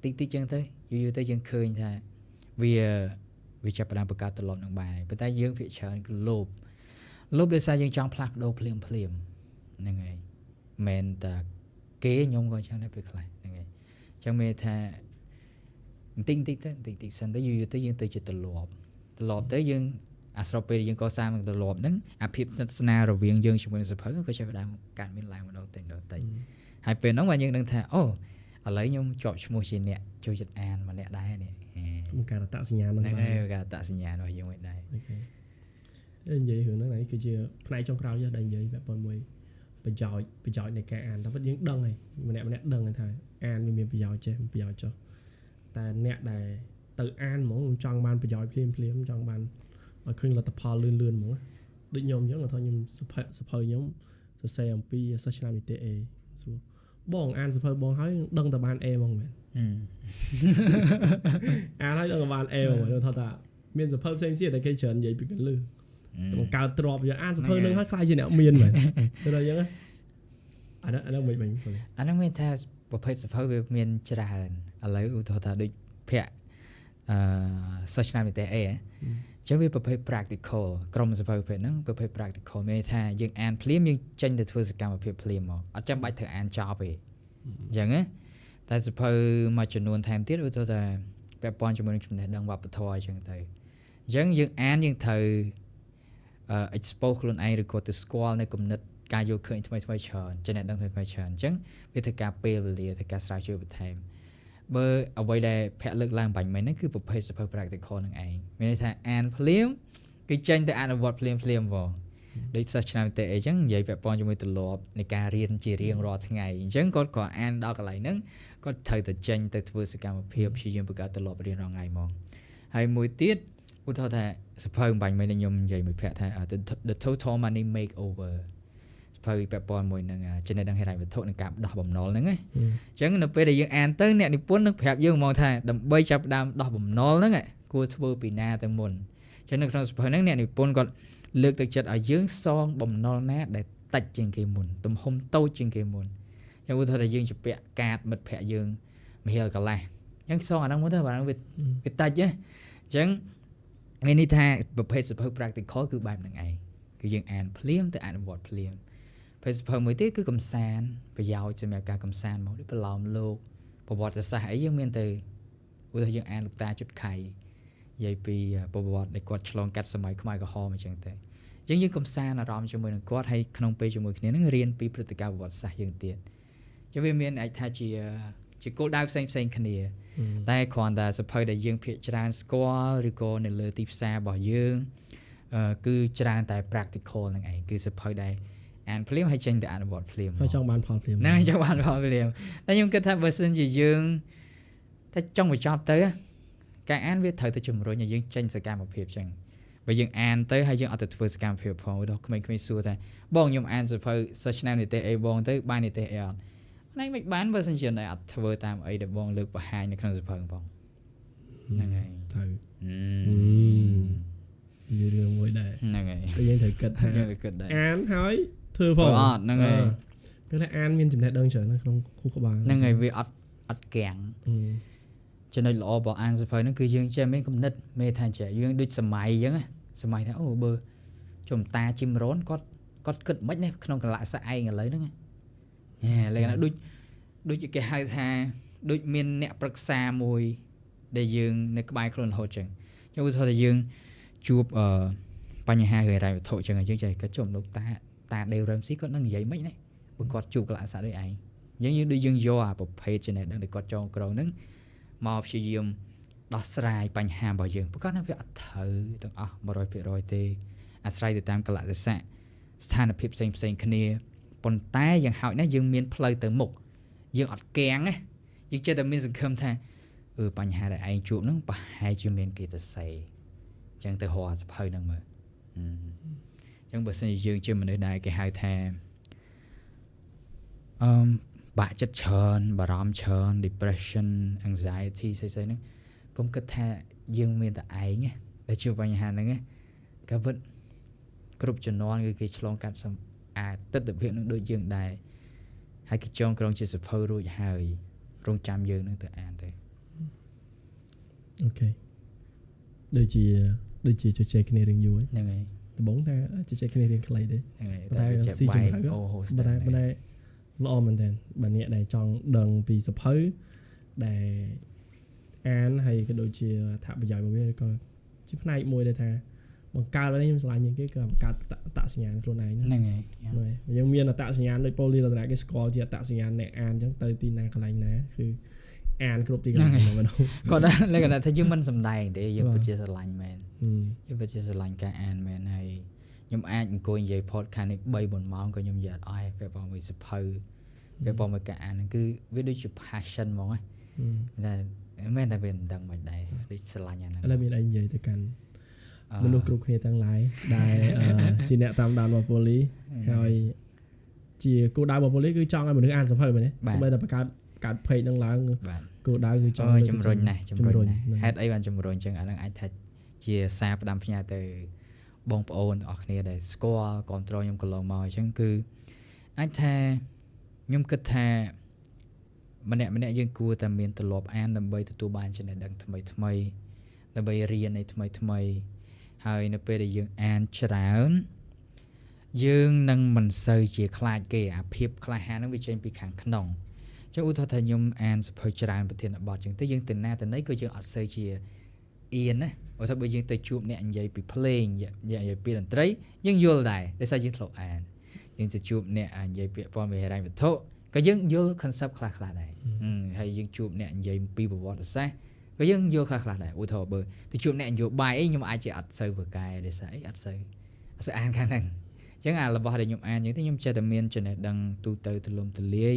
តិចតិចចឹងទៅយូរយូរទៅយើងឃើញថាវាវាចាប់ផ្ដើមបង្កើតទម្លាប់នឹងបានហើយប៉ុន្តែយើងភាគច្រើនគឺលោភលោភដោយសារយើងចង់ផ្លាស់ប្ដូរភ្លាមភ្លាមហ្នឹងហើយមិនតែគេខ្ញុំក៏ចឹងដែរពេលខ្លះហ្នឹងហើយចឹងមានថាបន្តិចបន្តិចទៅបន្តិចបន្តិចសិនទៅយូរយូរទៅយើងទៅជាទម្លាប់ទម្លាប់ទៅយើងអាស្របពេលដែលយើងកសាងនឹងទម្លាប់ហ្នឹងអាភាពស្និទ្ធស្នាលរវាងយើងជាមួយនឹងសៀវភៅក៏ចាប់ផ្ដើមកើតមានឡើងម្ដងតិចម្ដងតិចហើយពេលហ្នឹងបានយើងដឹងថាអូ ឥឡូវខ្ញុំជាប់ឈ្មោះជាអ្នកចូលចិត្តអានម្នាក់ដែរនេះ បង្កើតអត្តសញ្ញាណហ្នឹង ហ្នឹង បាន ហើយគេអត្តសញ្ញាណរបស់យើងមួយដែរ okay និយាយរឿងហ្នឹងនេះគឺជាផ្នែកចុងក្រោយដែលនិយាយពាក់ព័ន្ធមួយប្រយោជន៍ប្រយោជន៍នៃការអានតែពិតយើងដឹងហើយម្នាក់ម្នាក់ដឹងហើយថាអានវាមានប្រយោជន៍ចេះប្រយោជន៍ចុះតែអ្នកដែលទៅអានហ្មងចង់បានប្រយោជន៍ភ្លាមភ្លាមចង់បានឲ្យឃើញលទ្ធផលលឿនលឿនហ្មងដូចខ្ញុំអញ្ចឹងថាខ្ញុំសភៅសភៅខ្ញុំសរសេរអំពីសិស្សឆ្នាំនិទេស A សួរបងអានសភៅបងហើយដឹងតែបាន A ហ្មងមែន អានហើយដឹងតែបាន A ហ្មងខ្ញុំថាថាមានសភៅផ្សេងៗទៀតដែលគេច្រើននិយាយពីកលឹះ បង្កើតទ្រព្យយកអានសភៅនឹងហើយខ្លាយជាអ្នកមានមែនទៅដល់អញ្ចឹងអាហ្នឹងអាហ្នឹងមិនមិន អាហ្នឹងមានថាប្រភេទសៀវភៅវាមានច្រើនឥឡូវឧទាហរណ៍ថាដូចភ័ក្រអឺសិស្សឆ្នាំនិទេស A ហ៎អញ្ចឹងវាប្រភេទ practical ក្រុមសៀវភៅប្រភេទហ្នឹងប្រភេទ practical មានន័យថាយើងអានភ្លាមយើងចេញទៅធ្វើសកម្មភាពភ្លាមមកអត់ចាំបាច់ត្រូវអានចប់ទេអញ្ចឹងណាតែសៀវភៅមួយចំនួនថែមទៀតឧទាហរណ៍ថាពាក់ព័ន្ធជាមួយនឹងចំណេះដឹងវប្បធម៌អញ្ចឹងទៅអញ្ចឹងយើងអានយើងត្រូវ expose ខ្លួនឯងឬក៏ទៅស្គាល់នៅគំនិតការយល់ឃើញថ្មីថ្មីច្រើនចំណេះដឹងថ្មីថ្មីច្រើនអញ្ចឹងវាធ្វើការពេលវេលាធ្វើការស្រាវជ្រាវបន្ថែមបើអ្វីដែលភ័ក្រលើកឡើងបាញ់មិញហ្នឹងគឺប្រភេទសៀវភៅ practical ហ្នឹងឯងមានន័យថាអានភ្លាមគឺចេញទៅអនុវត្តភ្លាមភ្លាមហ្មងដូចសិស្សឆ្នាំតេអីចឹងនិយាយពាក់ព័ន្ធជាមួយទម្លាប់នៃការរៀនជារៀងរាល់ថ្ងៃអញ្ចឹងគាត់ក៏អានដល់កន្លែងហ្នឹងគាត់ត្រូវតែចេញទៅធ្វើសកម្មភាពព្យាយាមបង្កើតទម្លាប់រៀនរាល់ថ្ងៃហ្មងហើយមួយទៀតឧទាហរណ៍ថាសៀវភៅបាញ់មិញដែលខ្ញុំនិយាយមួយភ័ក្រថា the total money makeover សៀវភៅពាក់ព័ន្ធមួយនឹងចំណេះដឹងហិរញ្ញវត្ថុនិងការដោះបំណុលហ្នឹងណាអញ្ចឹងនៅពេលដែលយើងអានទៅអ្នកនិពន្ធនឹងប្រាប់យើងហ្មងថាដើម្បីចាប់ផ្ដើមដោះបំណុលហ្នឹងគួរធ្វើពីណាទៅមុនអញ្ចឹងនៅក្នុងសៀវភៅហ្នឹងអ្នកនិពន្ធគាត់លើកទឹកចិត្តឲ្យយើងសងបំណុលណាដែលតិចជាងគេមុនទំហំតូចជាងគេមុនអញ្ចឹងឧទាហរណ៍ថាយើងជំពាក់កាតមិត្តភ័ក្តិយើងមហិលកន្លះអញ្ចឹងសងអាហ្នឹងមុនទៅបើហ្នឹងវាតិចណាអញ្ចឹងមានន័យថាប្រភេទសៀវភៅ practical គឺបែបហ្នឹងឯងគឺយើងអានភ្លាមទៅអនុវត្តភ្លាមប្រភេទសៀវភៅមួយទៀតគឺកំសាន្តប្រយោជន៍សម្រាប់ការកំសាន្តមកដូចប្រឡោមលោកប្រវត្តិសាស្ត្រអីយើងមានទៅឧទាហរណ៍យើងអានលោកតាជុតខៃនិយាយពីប្រវត្តិដែលគាត់ឆ្លងកាត់សម័យខ្មែរក្រហមអញ្ចឹងទៅអញ្ចឹងយើងកំសាន្តអារម្មណ៍ជាមួយនឹងគាត់ហើយក្នុងពេលជាមួយគ្នានឹងរៀនពីព្រឹត្តិការណ៍ប្រវត្តិសាស្ត្រយើងទៀតអញ្ចឹងវាមានអាចថាជា ជាគោលដៅផ្សេងផ្សេងគ្នាតែគ្រាន់តែសភៅដែលយើងភាគច្រើនស្គាល់ឬក៏នៅលើទីផ្សាររបស់យើងគឺច្រើនតែ practical ហ្នឹងឯងគឺសភៅដែលអានភ្លាមហើយចេញទៅអនុវត្តភ្លាម ហើយចង់បានផលភ្លាម ណាចង់បានផលភ្លាមតែខ្ញុំគិតថាបើសិនជាយើងតែចង់បញ្ចប់ទៅការអានវាត្រូវតែជំរុញឲ្យយើងចេញសកម្មភាពចឹងបើយើងអានទៅហើយយើងអត់ទៅធ្វើសកម្មភាពផងឧទាហរណ៍ក្មេងៗសួរថាបងខ្ញុំអានសភៅសិស្សឆ្នាំនិទេសអីបងទៅបាននិទេសអីអត់ណៃមិនបានបើសិនជាណៃអត់ធ្វើតាមអីដែលបងលើកបង្ហាញនៅក្នុងសភៅបងហ្នឹងហើយ ត្រូវជារឿងមួយដែរ ហ្នឹងហើយ យើងត្រូវគិតថា យើងត្រូវគិតដែរ អានហើយធ្វើផង អត់ហ្នឹងហើយ ពេលថាអានមានចំណេះដឹងច្រើននៅក្នុងខួរក្បាល ហ្នឹងហើយវាអត់អត់កាំងចំណុចល្អរបស់អានសភៅហ្នឹងគឺយើងចេះមានគំនិតមេថាចេះយើងដូចសម័យអញ្ចឹងសម័យថាអូបើចំតាជីមរនគាត់គាត់គិតមិននេះក្នុងកលៈស័កឯងឥឡូវហ្នឹងហេឥឡូវណាដូចដូចគេហៅថាដូចមានអ្នកប្រឹក្សាមួយដែលយើងនៅក្បែរខ្លួនរហូតចឹងចឹងឧទាហរណ៍ថាយើងជួបបញ្ហារឿងហិរញ្ញវត្ថុចឹងយើងចេះគិតជុំលោកតាតា Dave Ramsey គាត់នឹងនិយាយមិននេះបើគាត់ជួបកលៈស័កដូចឯងយើងយើងដូចយើងយកអាប្រភេទចំណេះដឹងដែលគាត់ចងក្រងហ្នឹងមកព្យាយាមដោះស្រាយបញ្ហារបស់យើងព្រោះគាត់ថាវាអត់ត្រូវទាំងអស់ 100% ទេអាស្រ័យទៅតាមកលៈទេសៈស្ថានភាពផ្សេងផ្សេងគ្នាប៉ុន្តែយ៉ាងហោចណាស់យើងមានផ្លូវទៅមុខយើងអត់កាំងណាយើងចេះតែមានសង្ឃឹមថាបញ្ហាដែលឯងជួបហ្នឹងប្រហែលជាមានគេសរសេរអញ្ចឹងទៅរកសភៅហ្នឹងមើលអញ្ចឹងបើសិនជាយើងជាមនុស្សដែលគេហៅថាបាក់ចិត្តច្រើនបារម្ភច្រើន depression anxiety ស្អីៗហ្នឹងកុំគិតថាយើងមានតែឯងដែលជួបបញ្ហាហ្នឹងក៏ពិតគ្រប់ជំនាន់គឺគេឆ្លងកាត់អាទិដ្ឋភាពនឹងដូចយើងដែរហើយគេចងក្រងជាសភៅរួចហើយរងចាំយើងនឹងទៅអានទៅ អូខេដូចជាដូចជាជជែកគ្នារឿងយូរហ្នឹងហើយ ដំបូងថាជជែកគ្នារឿងខ្លីទេ ហ្នឹងហើយ តែស៊ីជម្រៅ អូហូ តែតែល្អមែនតើបើអ្នកដែលចង់ដឹងពីសភៅដែលអានហើយក៏ដូចជាអត្ថប្រយោជន៍របស់វាក៏ជាផ្នែកមួយដែលថាបង្កើតនេះខ្ញុំឆ្លាញ់ជាងគេគឺបង្កើតអត្តសញ្ញាណខ្លួនឯង ហ្នឹងហើយ យើងមានអត្តសញ្ញាណដូចប៉ូលីសរតនៈគេស្គាល់ជាអត្តសញ្ញាណអ្នកអានអញ្ចឹងទៅទីណាកន្លែងណាគឺអានគ្រប់ទីកន្លែងហ្មង គាត់លក្ខណៈថាយើងមិនសំដែងទេយើងពិតជាស្រឡាញ់មែនយើងពិតជាស្រឡាញ់ការអានមែនហើយខ្ញុំអាចអង្គុយនិយាយ podcast នេះ 3-4 ម៉ោងក៏ខ្ញុំនិយាយអត់អស់ពេលបងមួយសភៅពេលបងមួយការអានហ្នឹងគឺវាដូចជា passion ហ្មងណាមែនតែវាមិនដឹងមិនដែរដូចស្រឡាញ់អាហ្នឹង ឥឡូវមានអីនិយាយទៅកាន់មនុស្សគ្រប់គ្នាទាំងឡាយដែលជាអ្នកតាមដានរបស់ប៉ូលីហើយជាគោលដៅរបស់ប៉ូលីគឺចង់ឲ្យមនុស្សអានសភៅមែនទេសូម្បីតែបង្កើតកើត page ហ្នឹងឡើងគោលដៅគឺចង់ ជំរុញណាស់ជំរុញណាស់ហេតុអីបានជំរុញចឹងអាហ្នឹងអាចថាជាសារផ្ដាំផ្ញើទៅបងប្អូនទាំងអស់គ្នាដែលស្គាល់គ្រប់គ្រងខ្ញុំកន្លងមកអញ្ចឹងគឺអាចថាខ្ញុំគិតថាម្នាក់ម្នាក់យើងគួរតែមានទម្លាប់អានដើម្បីទទួលបានចំណេះដឹងថ្មីថ្មីដើម្បីរៀនអីថ្មីថ្មីហើយនៅពេលដែលយើងអានច្រើនយើងនឹងមិនសូវជាខ្លាចគេអាភាពក្លាហានហ្នឹងវាចេញពីខាងក្នុងចឹងឧទាហរណ៍ថាខ្ញុំអានសភៅច្រើនប្រធានបទចឹងទៅយើងទៅណាទៅណីក៏យើងអត់សូវជាអៀនណាឧទាហរណ៍បើយើងទៅជួបអ្នកនិយាយពីភ្លេងនិយាយពីតន្ត្រីយើងយល់ដែរដោយសារយើងធ្លាប់អានយើងទៅជួបអ្នកនិយាយពាក្យព័ន្ធវិហិរញ្ញវត្ថុក៏យើងយល់ concept ខ្លះៗដែរហើយយើងជួបអ្នកនិយាយពីប្រវត្តិសាស្ត្រក៏យើងយល់ខ្លះៗដែរឧទាហរណ៍បើទៅជួបអ្នកនយោបាយអីខ្ញុំអាចជាអត់សូវប្រកែដោយសារអីអត់សូវអានខាងហ្នឹងអញ្ចឹងអារបស់ដែលខ្ញុំអានអញ្ចឹងទៅខ្ញុំចេះតែមានចំណេះដឹងទូទៅទូលំទូលាយ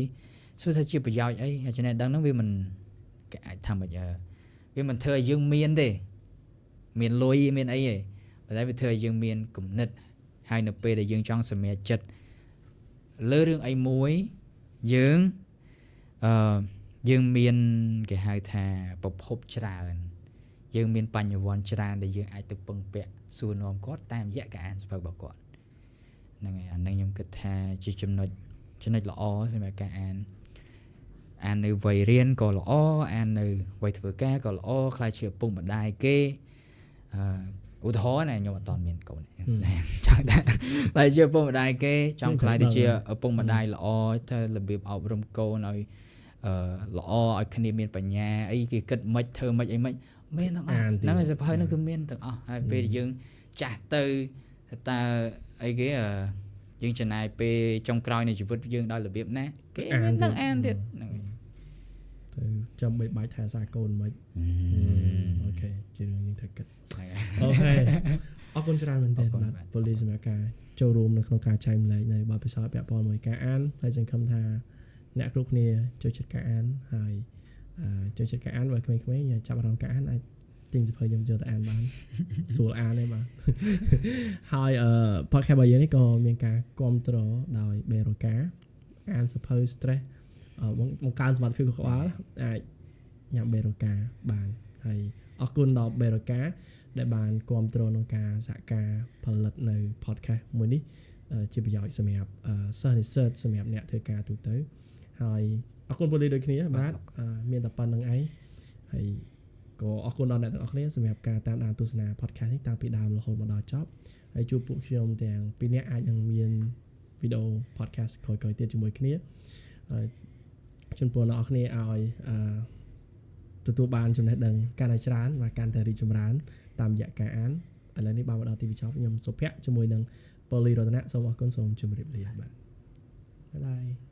សួរថាជាប្រយោជន៍អីចំណេះដឹងហ្នឹងវាមិនគេអាចថាម៉េចវាមិនធ្វើឲ្យយើងមានទេមានលុយមានអីទេប៉ុន្តែវាធ្វើឲ្យយើងមានគំនិតហើយនៅពេលដែលយើងចង់សម្រេចចិត្តលើរឿងអីមួយយើងយើងមានគេហៅថាប្រភពច្រើនយើងមានបញ្ញវន្តច្រើនដែលយើងអាចទៅពឹងពាក់សួរនាំគាត់តាមរយៈការអានសភៅរបស់គាត់ហ្នឹងហើយអាហ្នឹងខ្ញុំគិតថាជាចំណុចល្អសម្រាប់ការអានអាននៅវ័យរៀនក៏ល្អអាននៅវ័យធ្វើការក៏ល្អខ្លាចជាឪពុកម្ដាយគេឧទាហរណ៍ណាខ្ញុំអត់ទាន់មានកូនចង់ថាខ្លាចជាឪពុកម្ដាយគេចង់ខ្លាចទៅជាឪពុកម្ដាយល្អទៅរបៀបអប់រំកូនឲ្យល្អឲ្យគ្នាមានបញ្ញាអីគេគិតមិនធ្វើមិនអីមិនមានទាំងអស់ហ្នឹងហើយសភៅហ្នឹងគឺមានទាំងអស់ហើយពេលយើងចាស់ទៅតើអីគេយើងចំណាយពេលចុងក្រោយនៃជីវិតយើងដោយរបៀបណាគេមាននឹងអានទៀតហ្នឹងហើយ ត្រូវចាំបីបាច់ថែសារកូនមិន okay ជារឿងយើងត្រូវគិត okay អរគុណច្រើនមែនទែនបាទប៉ូលីសសម្រាប់ការចូលរួមនៅក្នុងការចែករំលែកនៅបទពិសោធន៍ពាក់ព័ន្ធមួយការអានហើយសង្ឃឹមថាអ្នកគ្រប់គ្នាចូលចិត្តការអានហើយចូលចិត្តការអានបើក្មេងៗចាប់អារម្មណ៍ការអានអាចទិញសៀវភៅខ្ញុំយកទៅអានបានស្រួលអានទេបាទហើយpodcast របស់យើងនេះក៏មានការគ្រប់គ្រងដោយ Beroka អានសៀវភៅ stress បង្កើនសមត្ថភាពខួរក្បាលអាចញ៉ាំ Beroka បានហើយអរគុណដល់ Beroka ដែលបានគ្រប់គ្រងក្នុងការសហការផលិតនៅ podcast មួយនេះជាប្រយោជន៍សម្រាប់សិស្សនិស្សិតសម្រាប់អ្នកធ្វើការទូទៅហើយអរគុណពលីដូចគ្នាបាទមានតែប៉ុណ្្នឹងឯងហើយក៏អរគុណដល់អ្នកទាំងអស់គ្នាសម្រាប់ការតាមដានទស្សនា podcast នេះតាំងពីដើមរហូតមកដល់ចប់ហើយជួបពួកខ្ញុំទាំងពីរនាក់អាចនឹងមានវីដេអូ podcast ក្រោយៗទៀតជាមួយគ្នាជូនពរអ្នកនរគ្នាឲ្យទទួលបានចំណេះដឹងកាន់តែច្រើនបាទកាន់តែរីកចម្រើនតាមរយៈការអានឥឡូវនេះបានមកដល់ទីបញ្ចប់ខ្ញុំសុភ័ក្រជាមួយនឹងប៉ូលីរតនៈសូមអរគុណសូមជម្រាបលាបាទ bye bye.